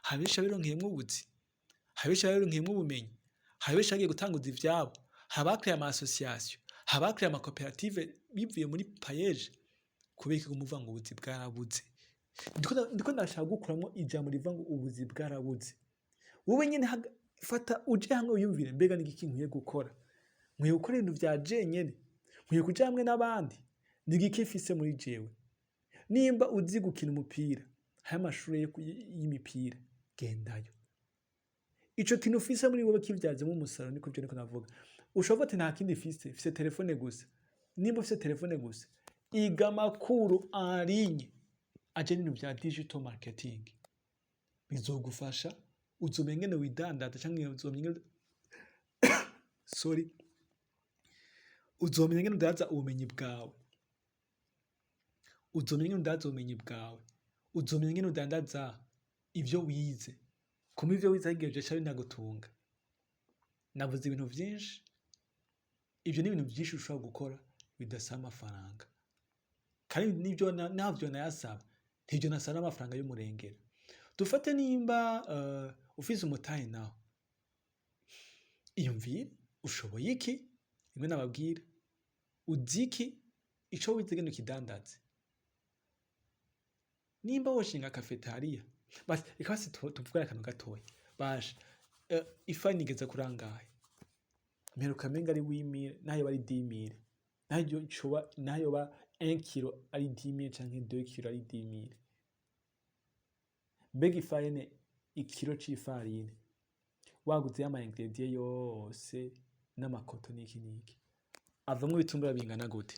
Hari benshi babironkeyemwo ubuzi, hari benshi babironkeyemwo ubumenyi, hari benshi bagiye gutanguza ivyabo, hari abakreye ama association, hari abakreye ama koperative bivuye muri PAEEJ. Kubera iki muvuga ngo ubuzi bwarabuze? Ndiko ndashaka gukuramwo ijambo rivuga ngo ubuzi bwarabuze. Wowe nyene fata uje hamwe wiyumvire: mbega ni igiki nkwiye gukora? Nkwiye gukora ibintu vya jenyene? Nkwiye kuja hamwe n'abandi? Ni igiki mfise muri jewe? Nimba uzi gukina umupira, hariho amashure y'imipira, gendayo. Ico kintu ufise muri wewe kivyazemo umusaruro. Niko ivyo niko navuga. Ushobora kuvuga ati: nta kindi mfise, mfise telefone gusa. Nimba ufise telefone gusa, iga amakuru en ligne aje n'ibintu vya digital marketing, bizogufasha. Uzomenya ingene widandaza, canke uzomenya ingene, sorry, uzomenya ingene udandaza ubumenyi bwawe. Uzomenya ingene udandaza ubumenyi bwawe, uzomenya ingene udandaza ivyo wize. Kuma ivyo wize hari igihe vyoca binagutunga. Navuze ibintu vyinshi. Ivyo ni ibintu vyinshi ushobora gukora bidasaba amafaranga, kandi nivyo navyo nayasaba, ntivyo nasaba n'amafaranga y'umurengera. Dufate nimba ufise umutahe naho, iyumvire ushoboye iki. Rimwe nababwira, uzi iki? Ico wize genda ukidandaze. Nimba woshinga cafétéria, basi reka basi tuvugane akantu gatoya. Basha, ifarini igeze kuri angahe? Mperuka menga ari 8000, naho yoba ari 10 000, naho coba, naho yoba 1 kilo ari 10 000 canke 2 kilo ari 10 000. Mbega ifarine, ikiro c'ifarine waguze y'ama ingrédients yose n'amakoto n'iki n'iki, avamwo ibitumbura bingana gute?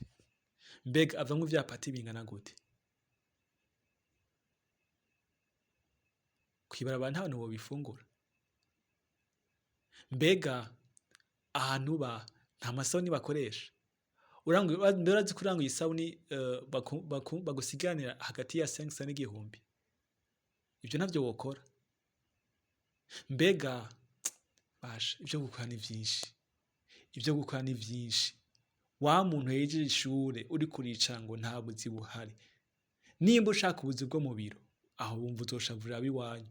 Mbega avamwo ivyapati bingana gute? Kw'ibarabara nta bantu bobifungura. Mbega ahantu uba nta masabuni bakoresha? Mbega urazi ko uranguye isabuni bagusiganira hagati ya 500 n'igihumbi? Ivyo ntavyo wokora. Mbega basha, ivyo gukora ni vyinshi, ivyo gukora ni vyinshi. Wa muntu yahejeje ishure uriko uricara ngo nta buzi buhari, nimba ushaka ubuzi bwo mu biro, aho wumva uzoshavurira ab'iwanyu,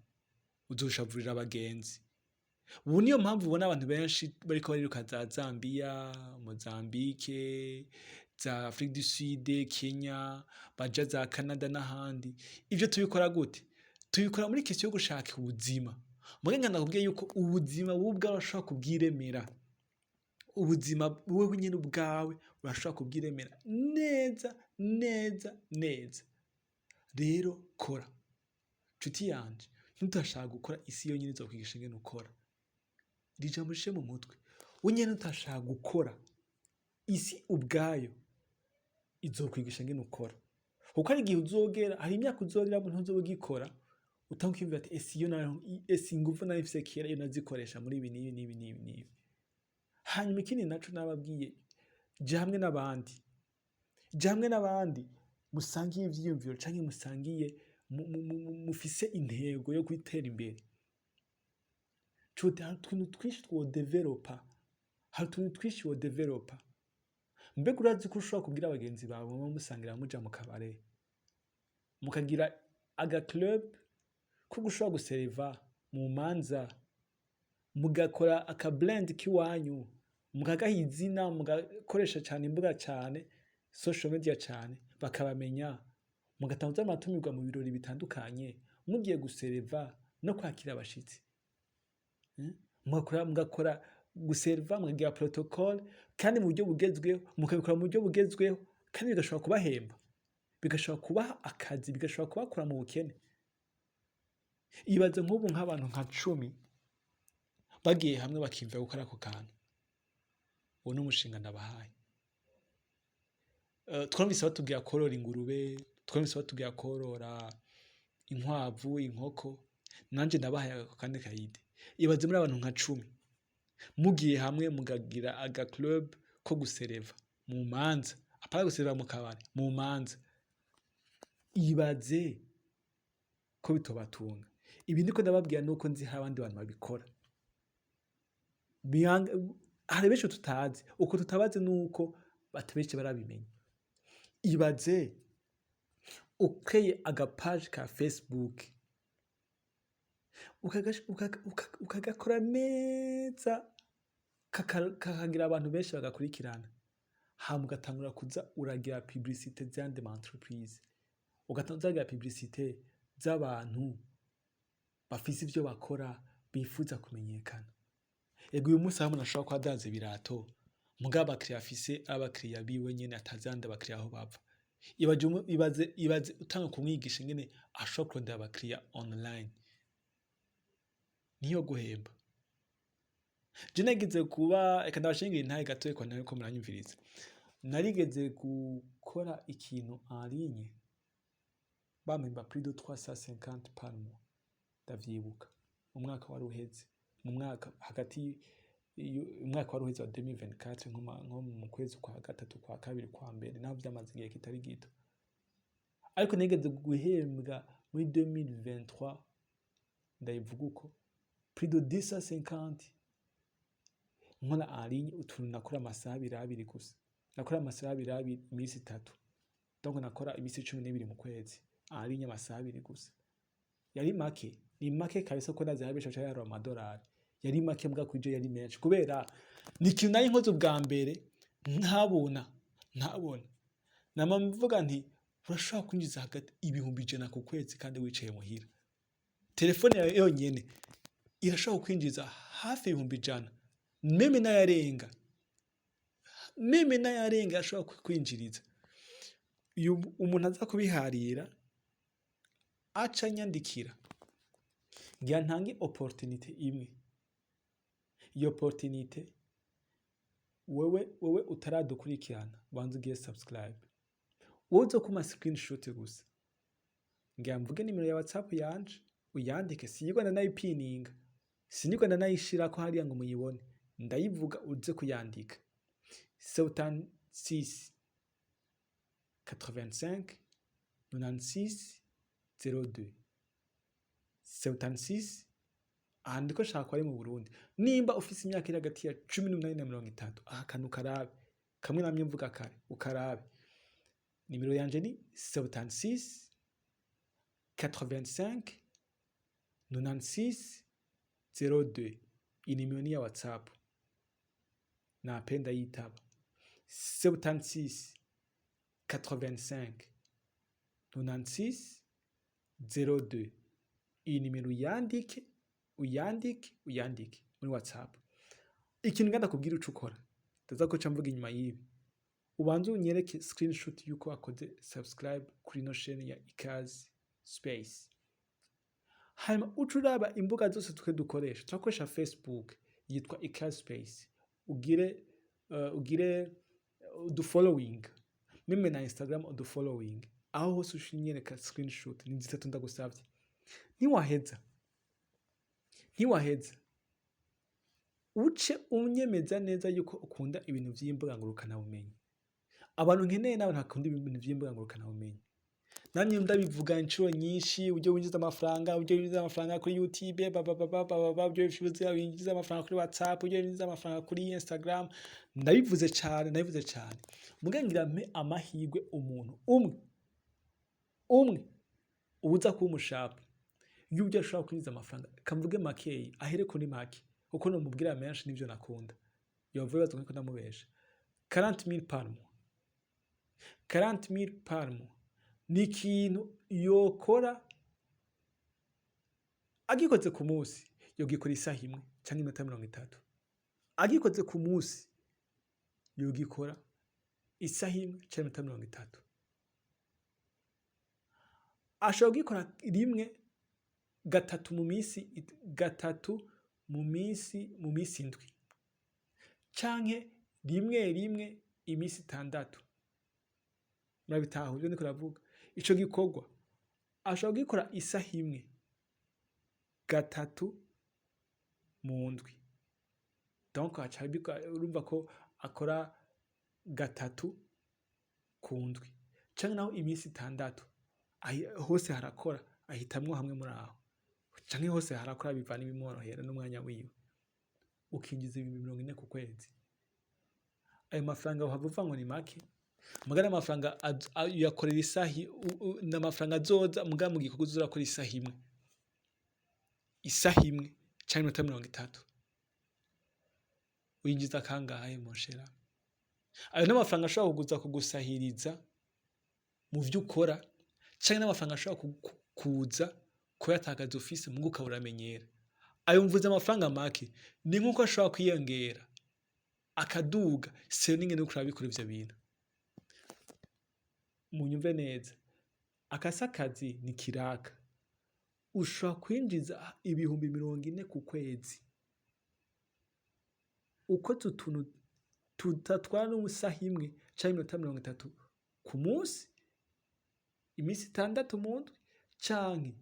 uzoshavurira abagenzi. Ubu niyo mpamvu ubona abantu benshi bariko bariruka za Zambia, Mozambique, za Afrique du Sud, Kenya, baja za Canada n'ahandi. Ivyo tubikora gute? Tubikora muri question yo gushaka ubuzima. Muga nakubwiye yuko ubuzima wowe ubwawe urashobora kubwiremera. Ubuzima wewe nyene ubwawe urashobora kubwiremera neza neza neza. Rero kora, nshuti yanje. Ntutashaka gukora, isi yonyene izokwigisha ingene ukora. Iri jambo rishire mu mutwe. Wewe nyene utashaka gukora, isi ubwayo izokwigisha ingene ukora. Kuko hari igihe uzogera, hari imyaka uzogeramo ntuzoba ugikora, utanga ukiyumvira ati: ese iyo ese inguvu nari mfise kera iyo nazikoresha muri ibi n'ibi n'ibi n'ibi n'ibi. Hanyuma ikindi naco nababwiye, ja hamwe n'abandi, ja hamwe n'abandi musangiye ivyiyumviro, canke musangiye mufise intego yo gutera imbere. Cuti, hari utuntu twinshi twodevelopa, hari utuntu twinshi wodevelopa. Mbega urazi ko ushobora kubwira abagenzi bawe muba musangira, muja mu kabare, mukagira aga club ko gushobora guseriva mu manza, mugakora aka brand k'iwanyu, mukagaha izina, mugakoresha cane imbuga, cane social media cane, bakabamenya, mugatanguza amatumirwa mu birori bitandukanye, mugiye guseriva no kwakira abashitsi? Mugakora guseriva, mukagira protocole, kandi mu buryo bugezweho, mukabikora mu buryo bugezweho, kandi bigashobora kubahemba, bigashobora kubaha akazi, bigashobora kubakura mu bukene. Ibaze nk'ubu nk'abantu nka 10 bagiye hamwe bakiyumvira gukora ako kantu. Uwo ni umushinga ndabahaye. Twumvise batubwira korora ingurube, twumvise batubwira korora inkwavu, inkoko. Nanje ndabahaye ako kandi ka idée. Ibaze muri abantu nka 10 mugiye hamwe, mukagira aga club ko gusereva mu manza, apana gusereva mu kabare, mu manza. Ibaze ko bitobatunga. Ibi ndiko ndababwira nuko nzi hari abandi bantu babikora. Hari benshi tutazi, uko tutabazi nuko benshi barabimenya. Ibaze ukreye agapaje ka Facebook, ukagakora neza, kakagira abantu benshi bagakurikirana, hama ugatangura kuza uragira publicité z'ayandi ma entreprise, ugatangura uragira publicité z'abantu bafise ivyo bakora bifuza kumenyekana. Ego, uyu munsi aho umuntu ashobora kuba adandaza ibirato, mugabo abakiriya afise ari abakiriya biwe nyene, atazi ahandi abakiriya aho bava. Ibaze utanga kumwigisha ingene ashobora kurondera abakiriya online, niyo guhemba. Je nageze kuba, reka ndabashingire intahe gatoya ko nariko muranyumviriza. Narigeze gukora ikintu en ligne bampemba plus de 350 par mois, ndavyibuka mu mwaka wari uheze, mu mwaka hagati, umwaka wari uheze wa 2024, nko mu kwezi kwa gatatu, kwa kabiri, kwa mbere, naho vyamaze igihe kitari gito. Ariko nigeze guhembwa muri 2023, ndayivuga uko, plus de 250 nkora en ligne utuntu nakora amasaha abiri abiri gusa. Nakora amasaha abiri abiri iminsi 3, donc nakora iminsi 12 mu kwezi en ligne, amasaha 2 gusa. Yari make, ni make kabisa, ko ndazi benshi baca bayaronka amadolari. Yari make mbwa kuri je yari menshi, kubera ni ikintu nari nkoze ubwa mbere ntabona. Nama mvuga nti urashobora kwinjiza hagati 100,000 ku kwezi kandi wicaye muhira. Telefone yawe yonyene irashobora kwinjiza hafi 100,000, même n'ayarenga, même n'ayarenga ashobora kwinjiriza. Uyu umuntu aza kubiharira aca anyandikira, ngira ntange opportunité imwe. Iyo opportunité, wewe utaradukurikirana, banza ugire subscribe, wowe uzokuma screenshot gusa. Ngira mvuge nimero ya WhatsApp yanje, uyandike. Sinigwa ndanayipininga, sinigwa ndanayishirako hariya ngo muyibone. Ndayivuga uze kuyandika: 76 85 96 02 76. Aha ndiko nshaka ko ari mu Burundi. Nimba ufise imyaka iri hagati ya 18 na 30, aha kantu karabe kamwe namye mvuga kare, ukarabe. Nimero yanje ni 76 85 96 02. Iyi nimero ni ya WhatsApp, napenda yitaba. 76 85 96 02. Iyi nimero uyandike, uyandike, uyandike muri WhatsApp. Ikintu nganda kubwira uco ukora, ndaza ko mvuga inyuma y'ibi, ubanze unyereke screenshot yuko wakoze subscribe kuri ino chaîne ya Ikaze Space. Hanyuma uce uraba imbuga zose twe dukoresha. Turakoresha Facebook yitwa Ikaze Space, ugire udufollowing, même na Instagram udufollowing. Aho hose ushinyereka screenshot. Ni zitatu ndagusavye. Ntiwaheza uce unyemeza neza yuko ukunda ibintu vy'imbuga ngurukanabumenyi. Abantu nkeneye n'abantu bakunda ibintu vy'imbuga ngurukanabumenyi. Namye ndabivuga inshuro nyinshi, uburyo winjiza amafaranga, uburyo winjiza amafaranga kuri YouTube, babababa, uburyo winjiza amafaranga kuri WhatsApp, uburyo winjiza amafaranga kuri Instagram. Ndabivuze cane, ndabivuze cane. Muga ngira mpe amahirwe umuntu umwe umwe ubuza kuba umushapu y'uburyo ashobora kwinjiza amafaranga. Kamvuge makeyi, ahere kuri make, kuko nomubwira menshi nivyo nakunda yova bibaza ko ndamubesha. 40,000 par mois, 40,000 par mois ni ikintu yokora agikoze ku munsi. Yogikora isaha imwe canke iminota 30. Agikoze ku munsi yogikora isaha imwe canke iminota 30. Ashobora kugikora rimwe, gatatu mu minsi, gatatu mu minsi 7, canke rimwe rimwe iminsi 6. Murabitahura ivyo ndiko ndavuga? Ico gikorwa ashobora kugikora isaha imwe gatatu mu ndwi, donc urumva ko akora gatatu ku ndwi, canke naho iminsi 6, hose harakora. Ahitamwo hamwe muri aho. Canke hose harakora, bivana ibimworohera n'umwanya wiwe. Ukinjiza 40,000 ku kwezi. Ayo mafaranga uhava uvuga ngo ni make, mugabo amafaranga uyakorera isaha, ni amafaranga azoza mugabo mu gikorwa uza urakora isaha imwe. Isaha imwe canke iminota 30. Winjiza kangahe, mon cher? Ayo n'amafaranga ashobora kuguza kugusahiriza mu vyo ukora, canke n'amafaranga ashobora kuza kuyatakaza ufise muga ukaba uramenyera. Ayo mvuze amafaranga make, ni nkuko ashobora kwiyongera akaduga selon n'ingene uriko urabikora ivyo bintu. Munyumve neza, aka si akazi, ni kiraka. Ushobora kwinjiza 40,000 ku kwezi ukoze utuntu tudatwara n'isaha imwe canke iminota 30 ku munsi, imisi 6 mu ndwi canke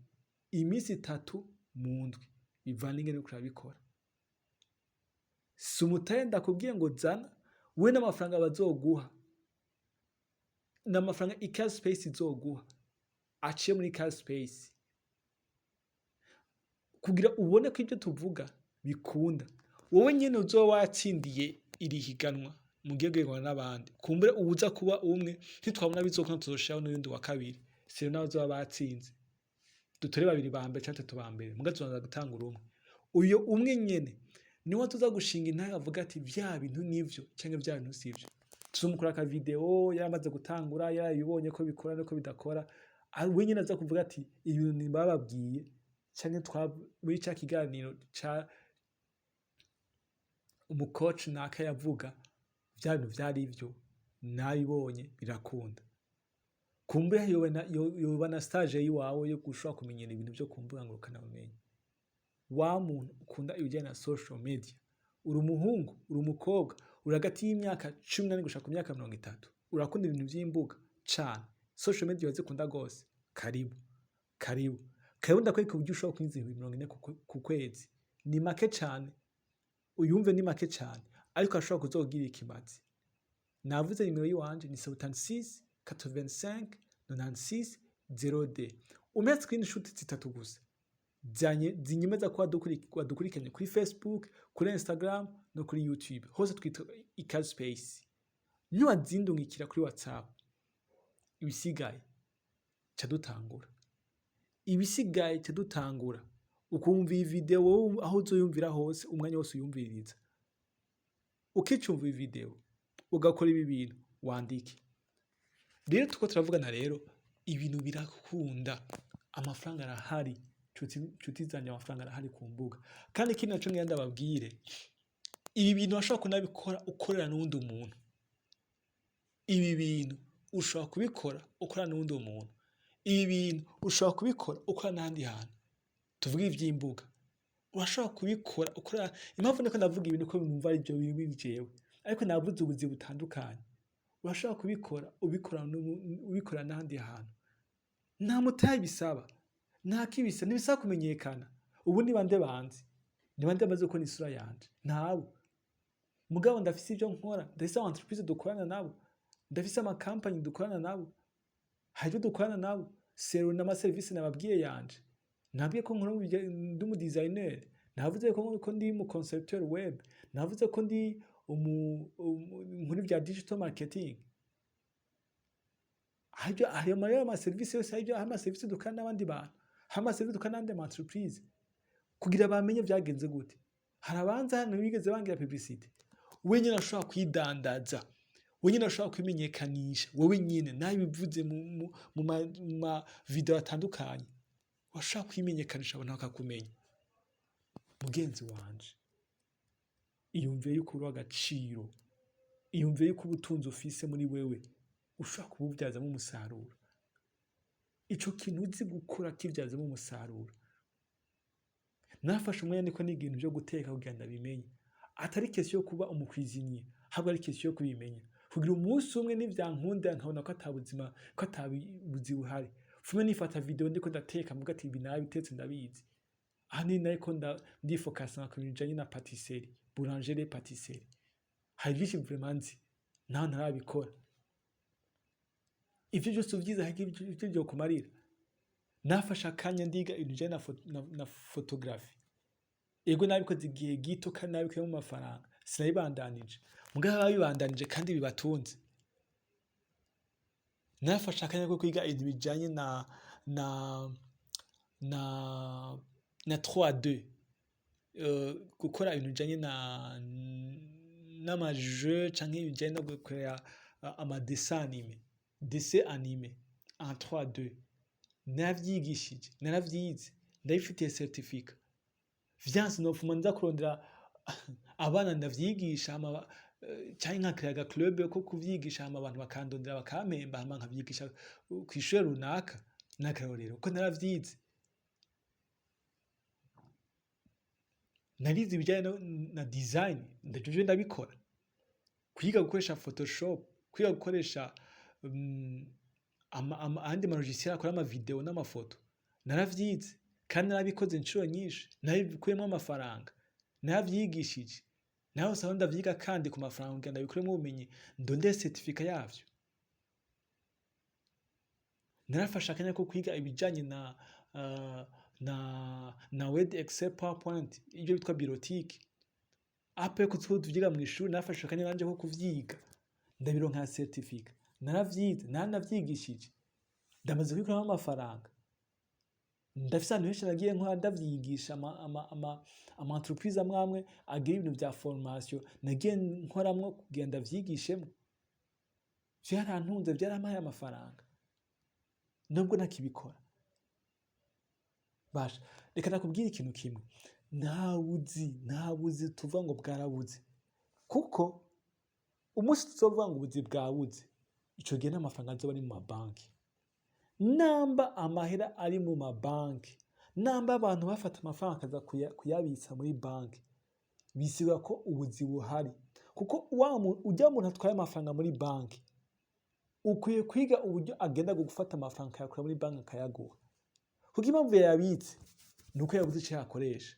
imisi 3 mu ndwi, bivana n'ingene uriko urabikora. Si umutahe ndakubwiye ngo zana, we n'amafaranga bazoguha, n'amafaranga Ikaze Space izoguha aciye muri Ikaze Space. Kugira ubone ko ivyo tuvuga bikunda, wowe nyene uzoba watsindiye iri higanwa mugiye guhiganwa n'abandi, kumbure uwuza kuba umwe, nitwabona bizokunda tuzoshiraho n'uyundi wa kabiri, selon n'abazoba batsinze. Dutore babiri ba mbere canke batatu ba mbere, muga tubanza gutangura umwe. Uyo umwe nyene niwe tuza gushinga intahe avuga ati vya bintu nivyo canke vya bintu sivyo. Tuzomukora aka video yaramaze gutangura, yarabibonye ko bikora nuko bidakora, we nyene aza kuvuga ati ibintu bababwiye canke muri ca kiganiro ca umu coach naka yavuga, vya bintu vyari ivyo, nabibonye birakunda. Kumbure yoba na stage yiwawe yo gushobora kumenyera ibintu vyo ku mbuga ngurukanabumenyi. Wa muntu ukunda ibijanye na social media, uri umuhungu, uri umukobwa, uri hagati y'imyaka 18 gushika ku myaka 30, urakunda ibintu vy'imbuga cane, social media urazikunda gose, karibu, karibu, karibu ndakwereka uburyo ushobora kwinjiza 40,000 ku kwezi. Ni make cane, uyumve, ni make cane, ariko ashobora kuzokugirira ikimazi. Navuze nimero yiwanje ni 76 85 96 02. Umpe screenshot zitatu gusa zinyemeza ko wadukurikiranye kuri Facebook, kuri Instagram no kuri YouTube. Hose twitwa Ikaze Space. Niwazindungikira kuri WhatsApp, ibisigaye ca dutangura. Ibisigaye ca dutangura. Ukumva iyi video wowe aho uzoyumvira hose, umwanya wose uyumviririza. Ukicumva iyi video, ugakora ibi bintu, wandike. Rero turiko turavugana rero, ibintu birakunda, amafaranga arahari, nshuti zanje, amafaranga arahari ku mbuga. Kandi ikindi naco ngira ndababwire, ibi bintu urashobora kunabikora ukorera n'uwundi muntu. Ibi bintu ushobora kubikora ukorana n'uwundi muntu. Ibi bintu ushobora kubikora ukorana n'ahandi hantu. Tuvuge ivy'imbuga. Urashobora kubikora ukorana, impamvu ndiko ndavuga ibi nuko numva arivyo biri jewe. Ariko navuze ubuzi butandukanye. Urashobora kubikora ubikora n'ahandi hantu. Nta mutahe bisaba. Nta kibisa, ntibisaba kumenyekana. Ubu ni bande banzi? Ni bande bamaze kubona isura yanje? Ntabo. Mugabo ndafise ivyo nkora, ndafise ama entreprise dukorana nabo, ndafise ama company dukorana nabo, hari ivyo dukorana nabo, selon n'ama service nababwiye yanje. Nabwiye ko nkora ndi umu designer, navuze ko ndi umu concepteur web, navuze ko ndi nkora ivya digital marketing. Ayo ama service yose, hari ama service dukorana n'abandi bantu, hari ama service dukorana n'andi ma entreprise, kugira bamenye vyagenze gute. Hari abanza hano bigeze bangira publicité. We nyene ashobora kwidandaza, we nyene ashobora kwimenyekanisha, wewe nyene nabivuze mu ma video atandukanye. Urashobora kwimenyekanisha abantu bakakumenya. Mugenzi wanje, iyumvire yuko uri uw'agaciro, iyumvire yuko ubutunzi ufise muri wewe ushobora kubuvyazamwo umusaruro. Ico kintu uzi gukora kivyazemwo umusaruro. Narafashe umwanya ndiko niga ibintu vyo guteka kugira ndabimenye. Atari question yo kuba umu cuisinier, ahubwo ari question yo kubimenya. Kugira umunsi umwe nivyankundira nkabona ko ata buzima, ko ata buzi buhari, fume nifata video ndiko ndateka, mvuga ati ibi narabitetse ndabizi. Ahanini nariko ndifokasa ku bintu bijanye na pâtisserie, boulangerie pâtisserie. Hari vyinshi vraiment nzi, naho ntarabikora. Ivyo vyose uvyize hari ivyo vyokumarira. Nafashe akanya ndiga ibintu bijanye na photographie. Ego, nabikoze igihe gito kandi nabikuyemo amafaranga, sinabibandanije. Mugabo ababibandanije kandi bibatunze. Narafashe akanya ko kwiga ibintu bijanye na 3D, gukora ibintu bijanye n'ama jeux canke ibijanye no gukorea ama dessin animé, dessin animé en 3D. Naravyigishije, naravyize, ndabifitiye certificat. Vyanse nopfuma nza kurondera abana ndavyigisha, hama canke nka créa aga club ko kuvyigisha, hama abantu bakandondera bakampemba, hama nkavyigisha kw'ishure runaka, n'akarorero, kuko naravyize. Narize ibijanye na design, ndavyo ndabikora. Kwiga gukoresha Photoshop, kwiga gukoresha ayandi ma logiciel akora ama video n'amafoto, naravyize kandi narabikoze incuro nyinshi, narabikuyemwo amafaranga, naravyigishije. Narose aho ndavyiga kandi ku mafaranga kugira ndabikuremwo ubumenyi, ndondere certificat yavyo. Narafashe akanya ko kwiga ibijanye na Word, Excel, PowerPoint, ivyo bitwa bureautique. Après ko tuvyiga mw'ishuri, narafashe akanya nanje ko kuvyiga, ndabironkera certificat. Naravyize, naranavyigishije, ndamaze kubikuramwo amafaranga. Ndafise ahantu henshi nagiye nkora ndavyigisha, ama entreprise amwe amwe agira ibintu vya formation nagiye nkoramwo kugira ndavyigishemwo. Vyarantunze, vyarampaye amafaranga nubwo ntakibikora. Basha, reka ndakubwire ikintu kimwe: nta buzi tuvuga ngo bwarabuze, kuko umunsi tuzovuga ngo ubuzi bwabuze, ico gihe n'amafaranga azoba ari mu mabanki. Namba amahera ari mu mabanki, namba abantu bafata amafaranga bakaza kuyabitsa muri banki, bisigura ko ubuzi buhari, kuko urya muntu atwaye amafaranga muri banki, ukwiye kwiga uburyo agenda gufata amafaranga akayakura muri banki akayaguha, kuko impamvu yayabitse ni uko yabuze ico yakoresha.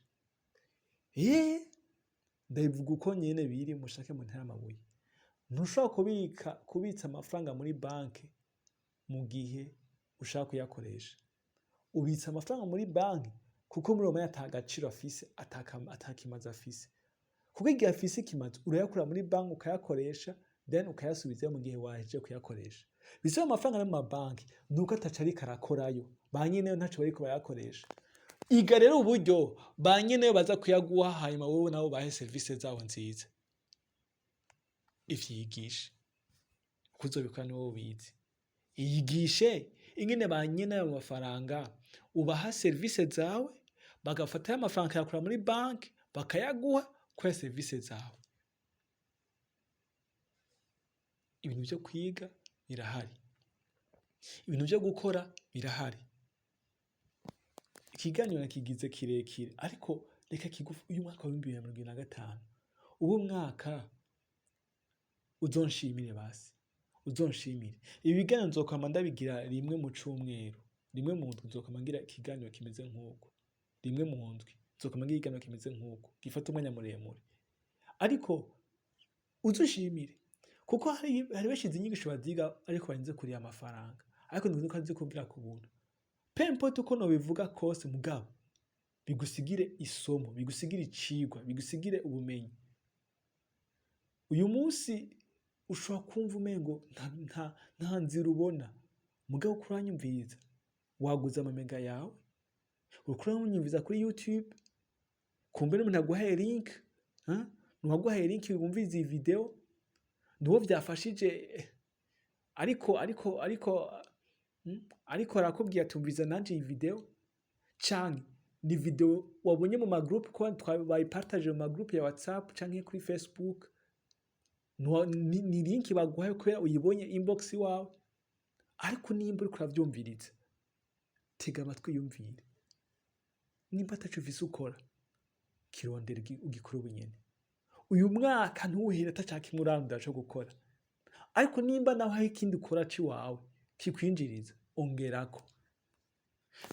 Ndabivuga uko nyene biri, mushake muntere amabuye. Ntushobora kubitsa amafaranga muri banki mu gihe ushaka kuyakoresha. Ubitsa amafaranga muri banki kuko muri uwo mwanya ata gaciro afise, ata kimazi afise. Kuko igihe afise ikimazi, urayakura muri banki ukayakoresha, then ukayasubizayo mu gihe wahejeje kuyakoresha. Bisaba amafaranga ari mu mabanki nuko ataco ariko arakorayo, ba nyeneyo ntaco bariko barayakoresha. Iga rero uburyo ba nyeneyo baza kuyaguha, hanyuma wowe nabo bahe serivisi zabo nziza. Ivyigishe, uko uzobikora ni wowe ubizi. Iyigishe ingene ba nyene ayo mafaranga ubaha serivisi zawe, bagafata ayo mafaranga bakayakura muri banki bakayaguha kubera serivisi zawe. Ibintu vyo kwiga birahari, ibintu vyo gukora birahari. Ikiganiro nakigize kirekire, ariko reka kigufi. Uyu mwaka wa 2025 ube umwaka uzonshimire, basi uzonshimire. Ibi biganiro nzokwama ndabigira rimwe mu cumweru, rimwe mu ndwi nzokwama ngira ikiganiro kimeze nk'uko, rimwe mu ndwi nzokwama ngira ikiganiro kimeze nk'uko, gifata umwanya muremure, ariko uzushimire, kuko hari benshi izi nyigisho baziga ariko barinze kuriha amafaranga, ariko ndiko nzikubwira ku buntu. Peu importe uko nobivuga kose, mugabo bigusigire isomo, bigusigire icigwa, bigusigire ubumenyi. Uyu munsi ushobora kumva umengo nta nzira ubona, mugabo uko uranyumviriza, waguze amamega yawe, uriko uranyumviriza kuri YouTube, kumbe n'umuntu aguhaye link, nuwaguhaye link wumviriza iyi video, nuwo vyafashije, ariko arakubwiye ati: "Umviriza nanje iyi video", canke ni video wabonye mu ma groupe, ko bayipartage mu ma groupe ya WhatsApp canke kuri Facebook, ni link baguhaye kubera uyibonye inbox iwawe. Ariko nimba uriko uravyumviriza, tega amatwi yumvire. Nimba ataco ufise ukora, kirondera ugikore ubu nyene. Uyu mwaka ntuwuhere ata kimwe urarondera co gukora. Ariko nimba nawe hari ikindi ukora c'iwawe kikwinjiriza, ongerako.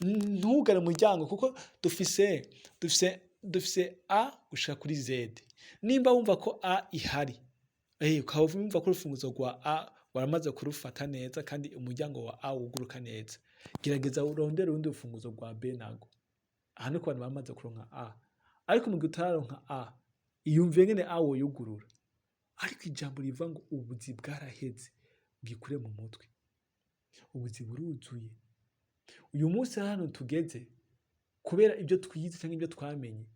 Ntugare umuryango, kuko dufise A gushika kuri Z. Nimba wumva ko A ihari, ukaba wumva ko urufunguzo rwa A waruronse, Waramaze kurufata neza kandi umuryango wa A wuguruka neza. Gerageza urondere urundi rufunguzo rwa B nago. Aha ni ku bantu bamaze kuronka A. Ariko mu gihe utararonka A, iyumvire ngene A woyugurura. Ariko ijambo rivuga ngo ubuzi bwaraheze, ugikure mu mutwe. Ubuzi buruzuye. Uyu munsi hano tugeze, kubera ibyo twize canke ibyo twamenye,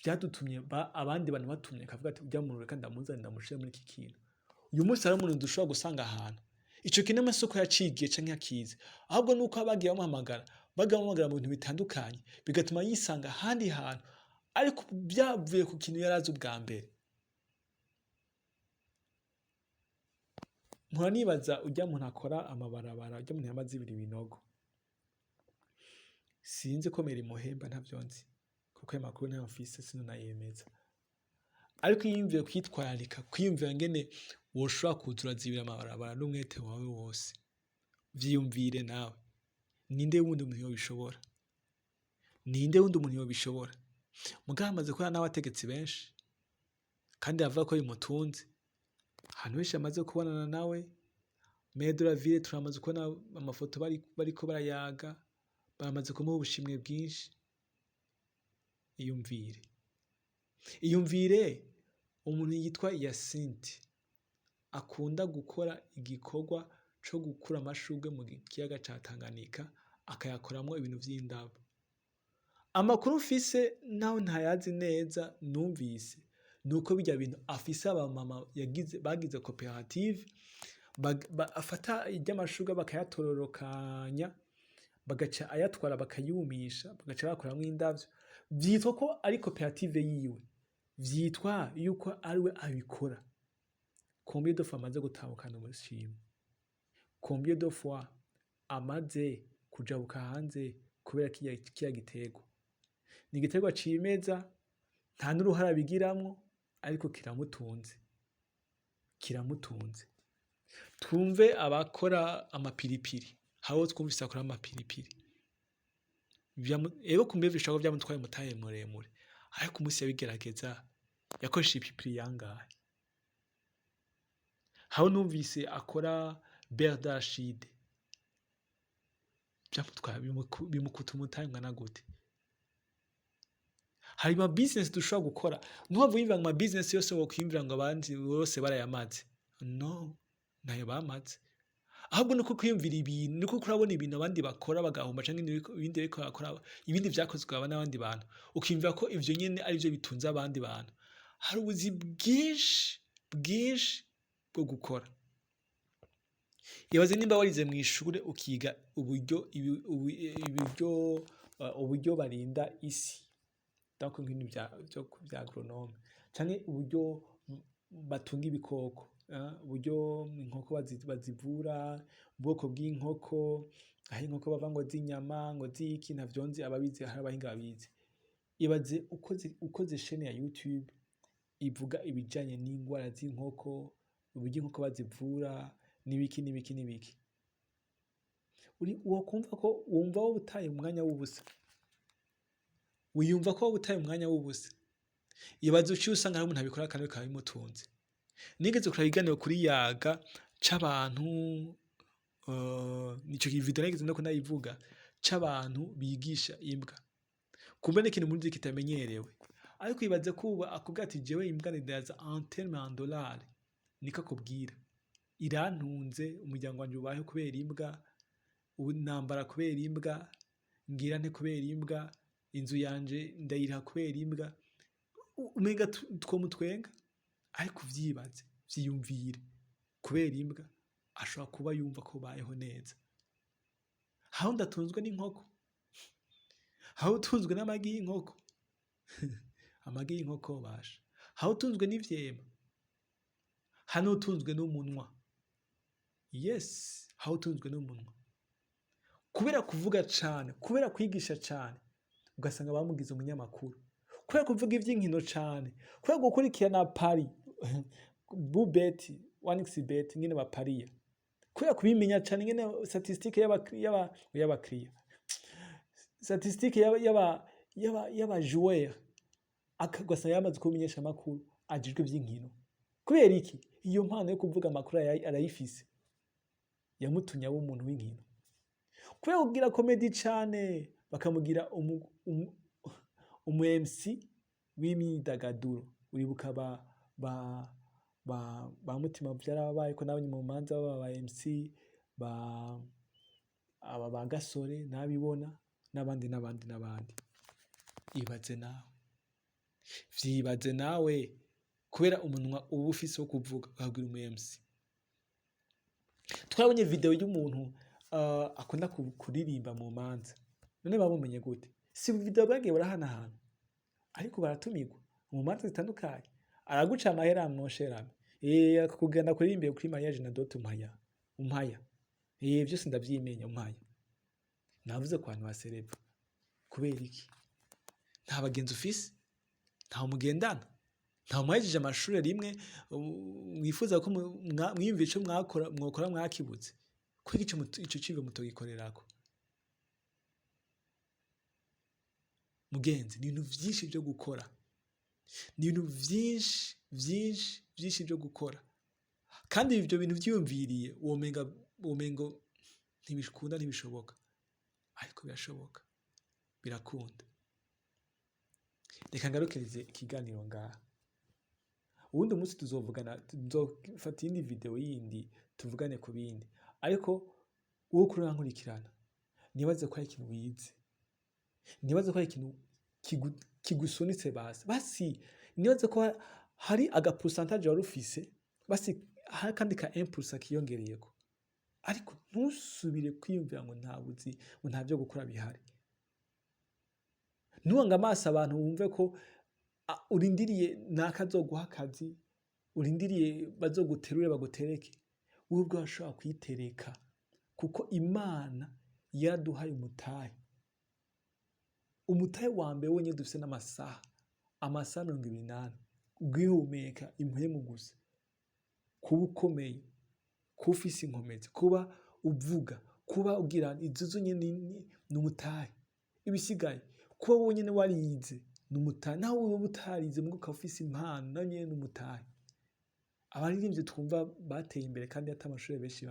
vyadutumye abandi bantu batumye akavuga ati: "Urya muntu reka ndamuzane, ndamushire muri iki kintu." Uyu munsi hariho umuntu dushobora gusanga ahantu ico kintu amasoko yacigiye canke yakize, ahubwo nuko bagiye bamuhamagara, bagiye bamuhamagara mu bintu bitandukanye, bigatuma yisanga ahandi hantu, ariko vyavuye ku kintu yari azi ubwa mbere. Mpora nibaza urya muntu akora amabarabara, urya muntu yama azibira ibinogo. Sinzi ko mairie imuhemba, ntavyo nzi, kuko ayo makuru ntayo mfise, sinonayemeza. Ariko iyo wiyumviye kwitwararika, kwiyumvira ngene woshobora kuza urazibira amabarabara n'umwete wawe wose, vyiyumvire nawe. Ninde wundi muntu yobishobora? Ninde wundi muntu yobishobora? Mugabo amaze kubona n'abategetsi benshi, kandi bavuga ko bimutunze. Ahantu henshi amaze kubonana nawe, maire de la ville turamaze kubona amafoto bariko barayaga, baramaze kumuha ubushimwe bwinshi. Iyumvire. Iyumvire umuntu yitwa Hyacinthe akunda gukora igikorwa co gukura amashurwe mu kiyaga ca Tanganyika, akayakoramwo ibintu vy'indabo. Amakuru mfise, naho ntayazi neza, numvise nuko birya bintu afise abamama yagize bagize koperative, afata iry'amashurwe bakayatororokanya, bagaca ayatwara, bakayumisha, bagaca bayakoramwo indavyo. Vyitwa ko ari koperative yiwe, vyitwa yuko ariwe abikora. Combien de fois amaze gutahukana ubushimwe? Combien de fois amaze kujabuka hanze kubera kiriya giterwa? Ni igiterwa cimeza, nta n'uruhara abigiramwo, ariko kiramutunze, kiramutunze. Twumve abakora amapiripiri, hari uwo twumvise akora amapiripiri. Ego, kumbe bishobora kuba vyamutwaye umutahe muremure, ariko umunsi yabigerageza yakoresheje ipiripiri yangahe? Hari uwo numvise akora beurre d'arachide, vyamutwaye, bimukuta umutahe ungana gute? Hari ama business dushobora gukora, ntuhave wiyumvira ngo ama business yose wokwiyumvira ngo abandi bose barayamaze. No, ntayo bamaze. Ahubwo nuko kwiyumvira ibintu, nuko urabona ibintu abandi bakora bagahomba, canke ibindi bariko barakora, ibindi vyakozwe n'abandi bantu, ukiyumvira ko ivyo nyene arivyo bitunze abandi bantu. Hari ubuzi bwinshi bwinshi bwo gukora. Ibaze nimba warize mw'ishure, ukiga uburyo barinda isi, donc nk'ibintu vya agronome, canke uburyo batunga ibikoko, uburyo inkoko bazivura, ubwoko bw'inkoko, aho inkoko bava ngo z'inyama, ngo z'iki, ntavyo nzi, ababizi, hari abahinga babizi. Ibaze ukoze chaîne ya YouTube ivuga ibijanye n'ingwara z'inkoko, uburyo inkoko bazivura, n'ibiki n'ibiki n'ibiki. Wokumva ko wumva woba utaye umwanya w'ubusa? Wiyumva ko woba utaye umwanya w'ubusa? Ibaze uciye usanga hari umuntu abikora kandi bikaba bimutunze. Nigeze kuraba ikiganiro kuri Yaga c'abantu, ico video nigeze no kunayivuga, c'abantu bigisha imbwa. Kumbe n'ikintu muzi kitamenyerewe. Ariko ibaze ko ubu akubwira ati: "Jewe imbwa ndaza en terme en dollar", niko akubwira. "Irantunze, umuryango wanje ubayeho kubera imbwa, ubu nambara kubera imbwa, ngira nte kubera imbwa, inzu yanje ndayiriha kubera imbwa." Umenga twomutwenga, ariko uvyibaze, vyiyumvire, kubera imbwa ashobora kuba yumva ko bayeho neza. Hari uwundi atunzwe n'inkoko, hari uwutunzwe n'amagi y'inkoko, amagi y'inkoko basha, hari uwutunzwe n'ivyema, hari n'uwutunzwe n'umunwa. Yes, hari uwutunzwe n'umunwa. Kubera kuvuga cane, kubera kwigisha cane, ugasanga bamugize umunyamakuru. Kubera kuvuga ivy'inkino cane, kubera gukurikirana pari, bubet, 1xBet, ingene bapariya, kubera kubimenya cane ingene statistique y'abakiriya, statistique y'aba joueur, ugasanga yamaze kuba umumenyeshamakuru ajejwe ivy'inkino. Kubera iki? Iyo mpano yo kuvuga amakuru arayifise. Yamutumye aba umuntu w'inkino. Kubera kugira comédie cane, bakamugira umu MC w'imyidagaduro. Uribuka ba Mutima vyarababaye ko nabonye mu manza baba ba MC, ba aba ba Gasore nabibona, n'abandi n'abandi n'abandi. Ibaze nawe, vyibaze nawe, kubera umunwa uba ufise wo kuvuga ukabwira umu MC. Twabonye video y'umuntu akunda kuririmba mu manza. None bamumenye gute? Si video bagiye barahanahana, ariko baratumirwa mu manza zitandukanye. Araguca amahera, mon cher ami. Akakugenda kuririmba kuri mariage na dot, umpaya. Umpaya. Vyose ndavyimenya, umpaya. Navuze ku bantu baserebwa. Kubera iki? Nta bagenzi ufise? Ntawe mugendana? Ntawe mwahejeje amashure rimwe, mwifuza ko mwiyumvira ico mwakora, mwokora mwakibuze? Kubera ico ciyumviro mutogikorerako? Mugenzi, ni ibintu vyinshi vyo gukora. Ni ibintu vyinshi, vyinshi, vyinshi vyo gukora. Kandi ivyo bintu vyiyumviriye, womengo ntibikunda, ntibishoboka. Ariko birashoboka. Birakunda. Reka ngarukirize ikiganiro ngaha. Uwundi munsi tuzovugana, tuzofata iyindi video yindi tuvugane ku bindi. Ariko wowe ukuri urankurikirana, nibaze ko hari ikintu wize. Nibaze ko hari ikintu kigusunitse basi. Basi nibaze ko hari aga pourcentage wari ufise, basi hari akandi ka 1% kiyongereyeko. Ariko ntusubire kwiyumvira ngo nta buzi, ngo nta vyo gukora bihari. Ntuhange amaso abantu wumve ko urindiriye naka azoguha akazi, urindiriye bazoguterure bagutereke. Wewe ubwawe urashobora kwitereka, kuko Imana yaraduhaye umutahe. Umutahe wa mbere wonyene dufise n'amasaha, amasaha 24, ugihumeka impwemu gusa, kuba ukomeye, kuba ufise inkomezi, kuba uvuga, kuba ugira izo zonyene ni umutahe. Ibisigaye, kuba wonyene warize ni umutahe, naho woba utarize muga ukaba ufise impano nayo nyene ni umutahe. Abaririmbyi twumva bateye imbere kandi ata amashure benshi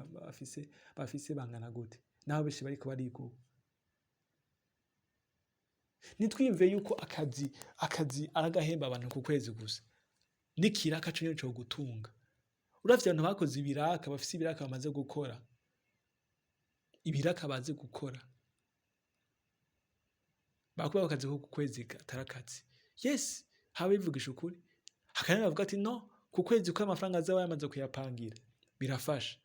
bafise bangana gute? Naho benshi bariko bariga ubu. Ntitwiyumvire yuko akazi ari agahemba abantu ku kwezi gusa. N'ikiraka conyene cogutunga. Uravye abantu bakoze ibiraka, bafise ibiraka bamaze gukora, ibiraka bazi gukora, bakubaho akazi ko ku kwezi atari akazi. Yes, haba bivugisha ukuri. Hakaba n'abavuga ati no, ku kwezi ko amafaranga aza yamaze kuyapangira, birafasha.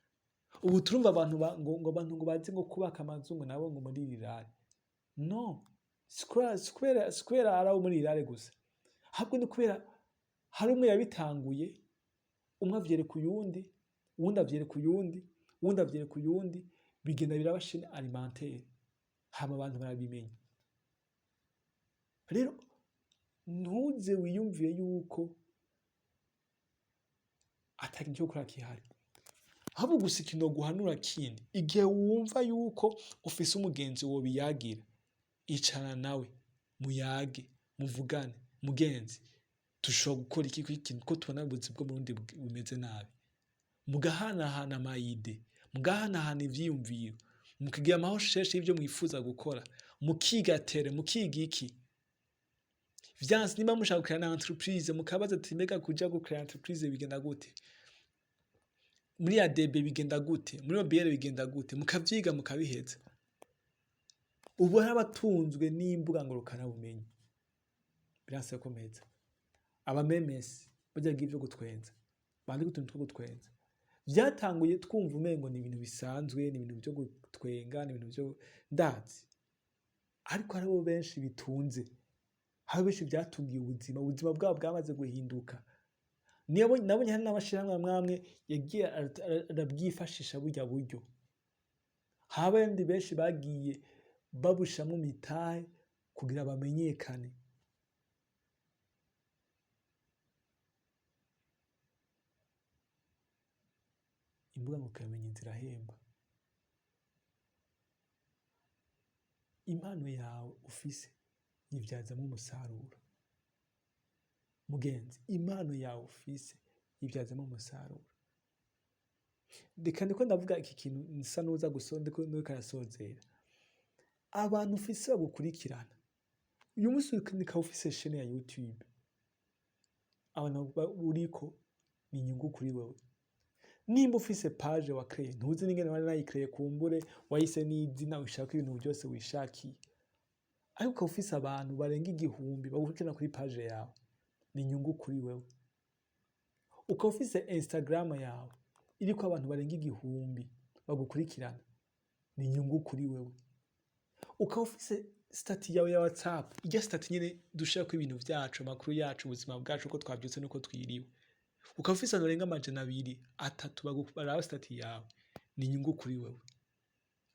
Ubu turumva abantu ngo abantu ngo bazi ngo kubaka amazu ngo nabo ngo muri rirare. No, si kubera ari abo muri rirare gusa. Ahubwo ni kubera hari umwe yabitanguye, umwe avyereka uyundi, uwundi avyereka uyundi, uwundi avyereka uyundi, bigenda biraba chaîne alimentaire. Hama abantu barabimenya. Rero ntuze wiyumvire yuko ata kintu co gukora gihari. Ahubwo gusa ikintu noguhanura kindi, igihe wumva yuko ufise umugenzi wobiyagira, icara nawe, muyage, muvugane, mugenzi, dushobora gukora iki kuri iki ko tubona ubuzi bwo mu Burundi bumeze nabi. Mugahanahana ama idées, mugahanahana ivyiyumviro, mukagira ama recherche y'ivyo mwifuza gukora, mukiga tere, mukiga iki. Vyanse niba mushaka gucréa na entreprise, mukabaza ati mbega kuja gucréa entreprise bigenda gute? Muri ADB bigenda gute? Muri OBR bigenda gute? Mukavyiga mukabiheza. Ubu hari abatunzwe n'imbuga ngurukanabumenyi. Biranse ko mpeza. Aba memes, barya biga ivyo gutwenza, bandika utuntu two gutwenza. Vyatanguye twumva umengo ni ibintu bisanzwe, ni ibintu vyo gutwenga, ni ibintu vyo ndazi. Ariko hariho benshi bitunze. Hariho benshi vyatungiye ubuzima, ubuzima bwabo bwamaze guhinduka. Nabonye hari n'amashirahamwe amwe amwe yagiye arabyifashisha burya buryo. Hari abandi benshi bagiye babushiramwo imitahe kugira bamenyekane. Imbuga ngurukanabumenyi zirahemba. Impano yawe ufise yivyazamwo umusaruro. Mugenzi, impano yawe ufise yivyazamwo umusaruro. Reka ndiko ndavuga iki kintu nsa n'uza ndiko arasozera. Abantu ufise bagukurikirana uyu munsi, ukaba ufise chaîne ya YouTube, abantu uriko ni inyungu kuri wewe. Nimba ufise page wa créé, ntuzi n'ingene wari nayikreye, kumbure wayise n'izina ushaka, ibintu byose wishakiye, ariko ukaba ufise abantu barenga 1000 bagukurikirana kuri page yawe, ni inyungu kuri wewe. Ukaba ufise Instagram yawe iriko abantu barenga 1000 bagukurikirana, ni inyungu kuri wewe. Ukaba ufise statut yawe ya WhatsApp, irya statut nyene dushirako ibintu vyacu, amakuru yacu, ubuzima bwacu, uko twavyutse nuko twiriwe, ukaba ufise abantu barenga 200, 300 baraba statut yawe, ni inyungu kuri wewe.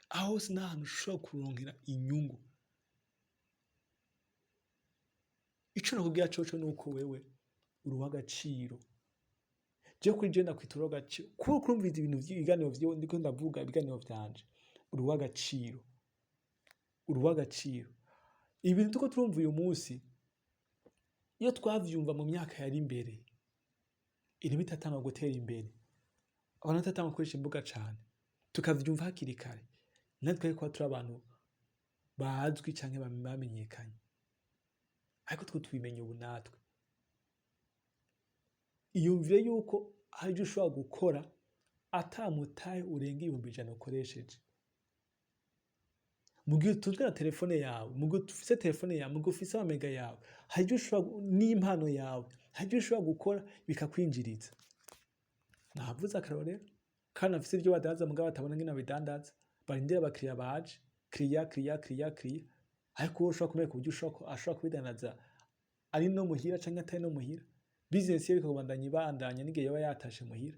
Aho hose ni ahantu ushobora kuronkera inyungu. Ico nakubwira coco nuko wewe uri uw'agaciro. Je kuri je ndakwita uri uw'agaciro kuba uriko urumviriza ibintu vy'ibiganiro vyiwe ndiko ndavuga, ibiganiro vyanje. Uri uw'agaciro, uri uw'agaciro. Ibintu turiko turumva uyu munsi, iyo twavyumva mu myaka yari imbere, irimo itatangwa gutera imbere, abantu batatangwa gukoresha imbuga cane, tukavyumva hakiri kare, natwe twari kuba turi abantu bazwi canke bamenyekanye. Ariko two tubimenya ubu natwe. Iyumvire yuko hari ivyo ushobora gukora ata mutahe urenga 100,000 ukoresheje. Mu gihe utunzwe na telefone yawe, mu gihe ufise telefone yawe, mu gihe ufise amamega yawe, hari ivyo ushobora n'impano yawe, hari ivyo ushobora gukora bikakwinjiriza. Navuze akarorero kandi bafise ivyo badandaza mugabo batabona ingene babidandaza, barindira abakiriya baje, kiriya, kiriya, kiriya, kiriya. Ariko wowe ushobora kumwereka uburyo ashobora kubidandaza ari no muhira canke atari no muhira, business yiwe ikabandanya ibandanya n'igihe yoba yatashe muhira.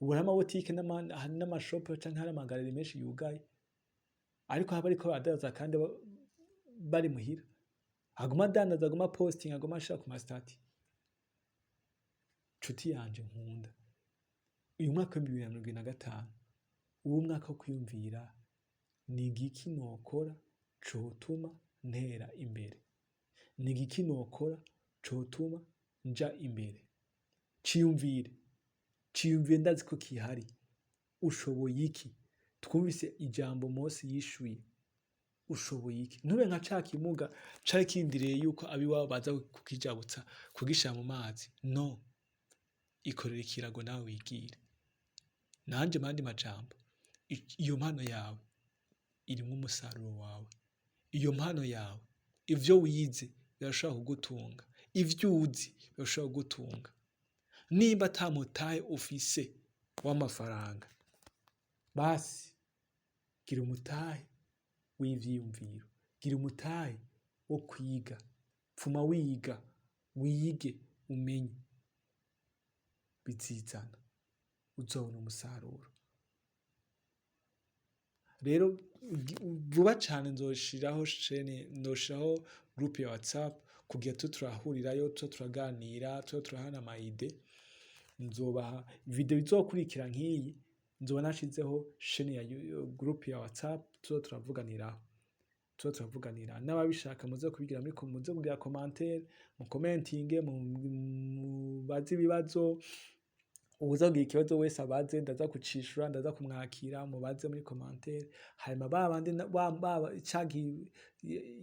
Ubu hariho amabotike n'amashopu canke hari amagareri menshi yugaye, ariko haba ariko baradandaza kandi bari muhira. Aguma adandaza, aguma posting, aguma ashira ku ma statut. Nshuti yanje nkunda, uyu mwaka w'2025 uwo umwaka wo kwiyumvira: ni igiki nokora cotuma ntera imbere? Ni igiki nokora cotuma nja imbere? Ciyumvire, ciyumvire, ndazi ko kihari. Ushoboye iki? Twumvise ijambo Mose yishuye. Ushoboye iki? Ntube nka ca kimuga cari kirindiriye yuko abiwabo baza kukijabutsa, kugishira mu mazi. No ikorera ikirago nawe wigire. Nanje mu yandi majambo, iyo mpano yawe irimwo umusaruro wawe. Iyo mpano yawe, ivyo wize birashobora kugutunga, ivyo uzi birashobora kugutunga. Nimba ata mutahe ufise w'amafaranga, basi gira umutahe w'ivyiyumviro, gira umutahe wo kwiga, pfuma wiga, wige umenye, bizizana, uzobona umusaruro. Rero vuba cane nzoshiraho chaîne, nzoshiraho groupe ya WhatsApp kugira tuze turahurirayo, tuze turaganira, tuze turahana ama idées. Nzobaha video izokurikira nk'iyi, nzoba nashizeho chaîne ya groupe ya WhatsApp, tuze turavuganiraho, tuze turavuganira. N'ababishaka muze kubigira muri, muze kugira commentaire, mu commentinge, mubaze ibibazo. Uwuza kugira ikibazo wese abaze, ndaza kucishura, ndaza kumwakira. Mubaze muri commentaire, hanyuma ba bandi baba canke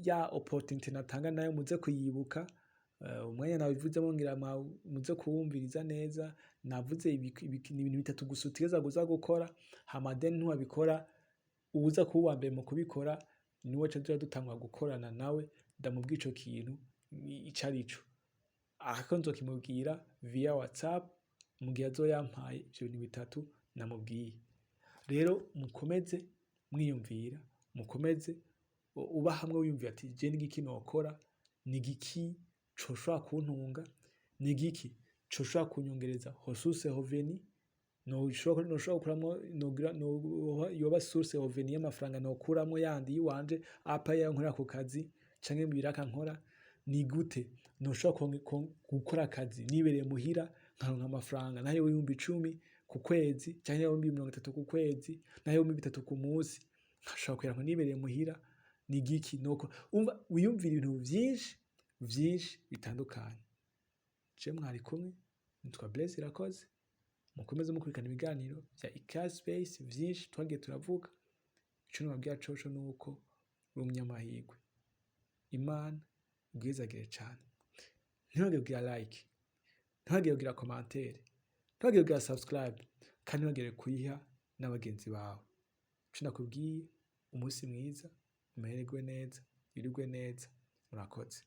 ya opportunité natanga nayo muze kuyibuka. Umwanya nabivuzemo ngira muze kuwumviriza neza. Navuze ni ibintu bitatu gusa utegerezwa kuza gukora, hama then niwabikora, uwuza kuba uwa mbere mu kubikora niwe ca tuja dutangura gukorana nawe. Ndamubwira ico kintu ico arico, ariko nzokimubwira via WhatsApp mu gihe azoba yampaye ivyo bintu bitatu namubwiye. Rero mukomeze mwiyumvira, mukomeze uba hamwe wiyumvira ati: je n'igiki nokora? Ni igiki coshobora kuntunga? Ni igiki coshobora kunyongereza ressource, revenu noshobora gukuramwo, yoba source revenu y'amafaranga nokuramwo yandi yiwanje apa yayo nkorera ku kazi canke mu biraka nkora? Ni gute noshobora gukora akazi nibereye muhira, nkaronka amafaranga nayo 10,000 ku kwezi, canke 30,000 ku kwezi, nayo 3,000 ku munsi, nkashobora kuyaronka nibereye muhira? Ni igiki nokora? Umva, wiyumvira ibintu vyinshi vyinshi bitandukanye. Je mwari kumwe nitwa Blaise Irakoze. Mukomeze mukurikirana ibiganiro vya Ikaze Space vyinshi twagiye turavuga. Ico nobabwira coco nuko uri umunyamahirwe. Imana iguhezagire cane. Ntiwibagire kugira like, ntiwibagire kugira commentaire, ntiwibagire kugira subscribe, kandi ntiwibagire kuyiha n'abagenzi bawe. Ico nakubwiye, umunsi mwiza, umererwe neza, wirirwe neza, murakoze.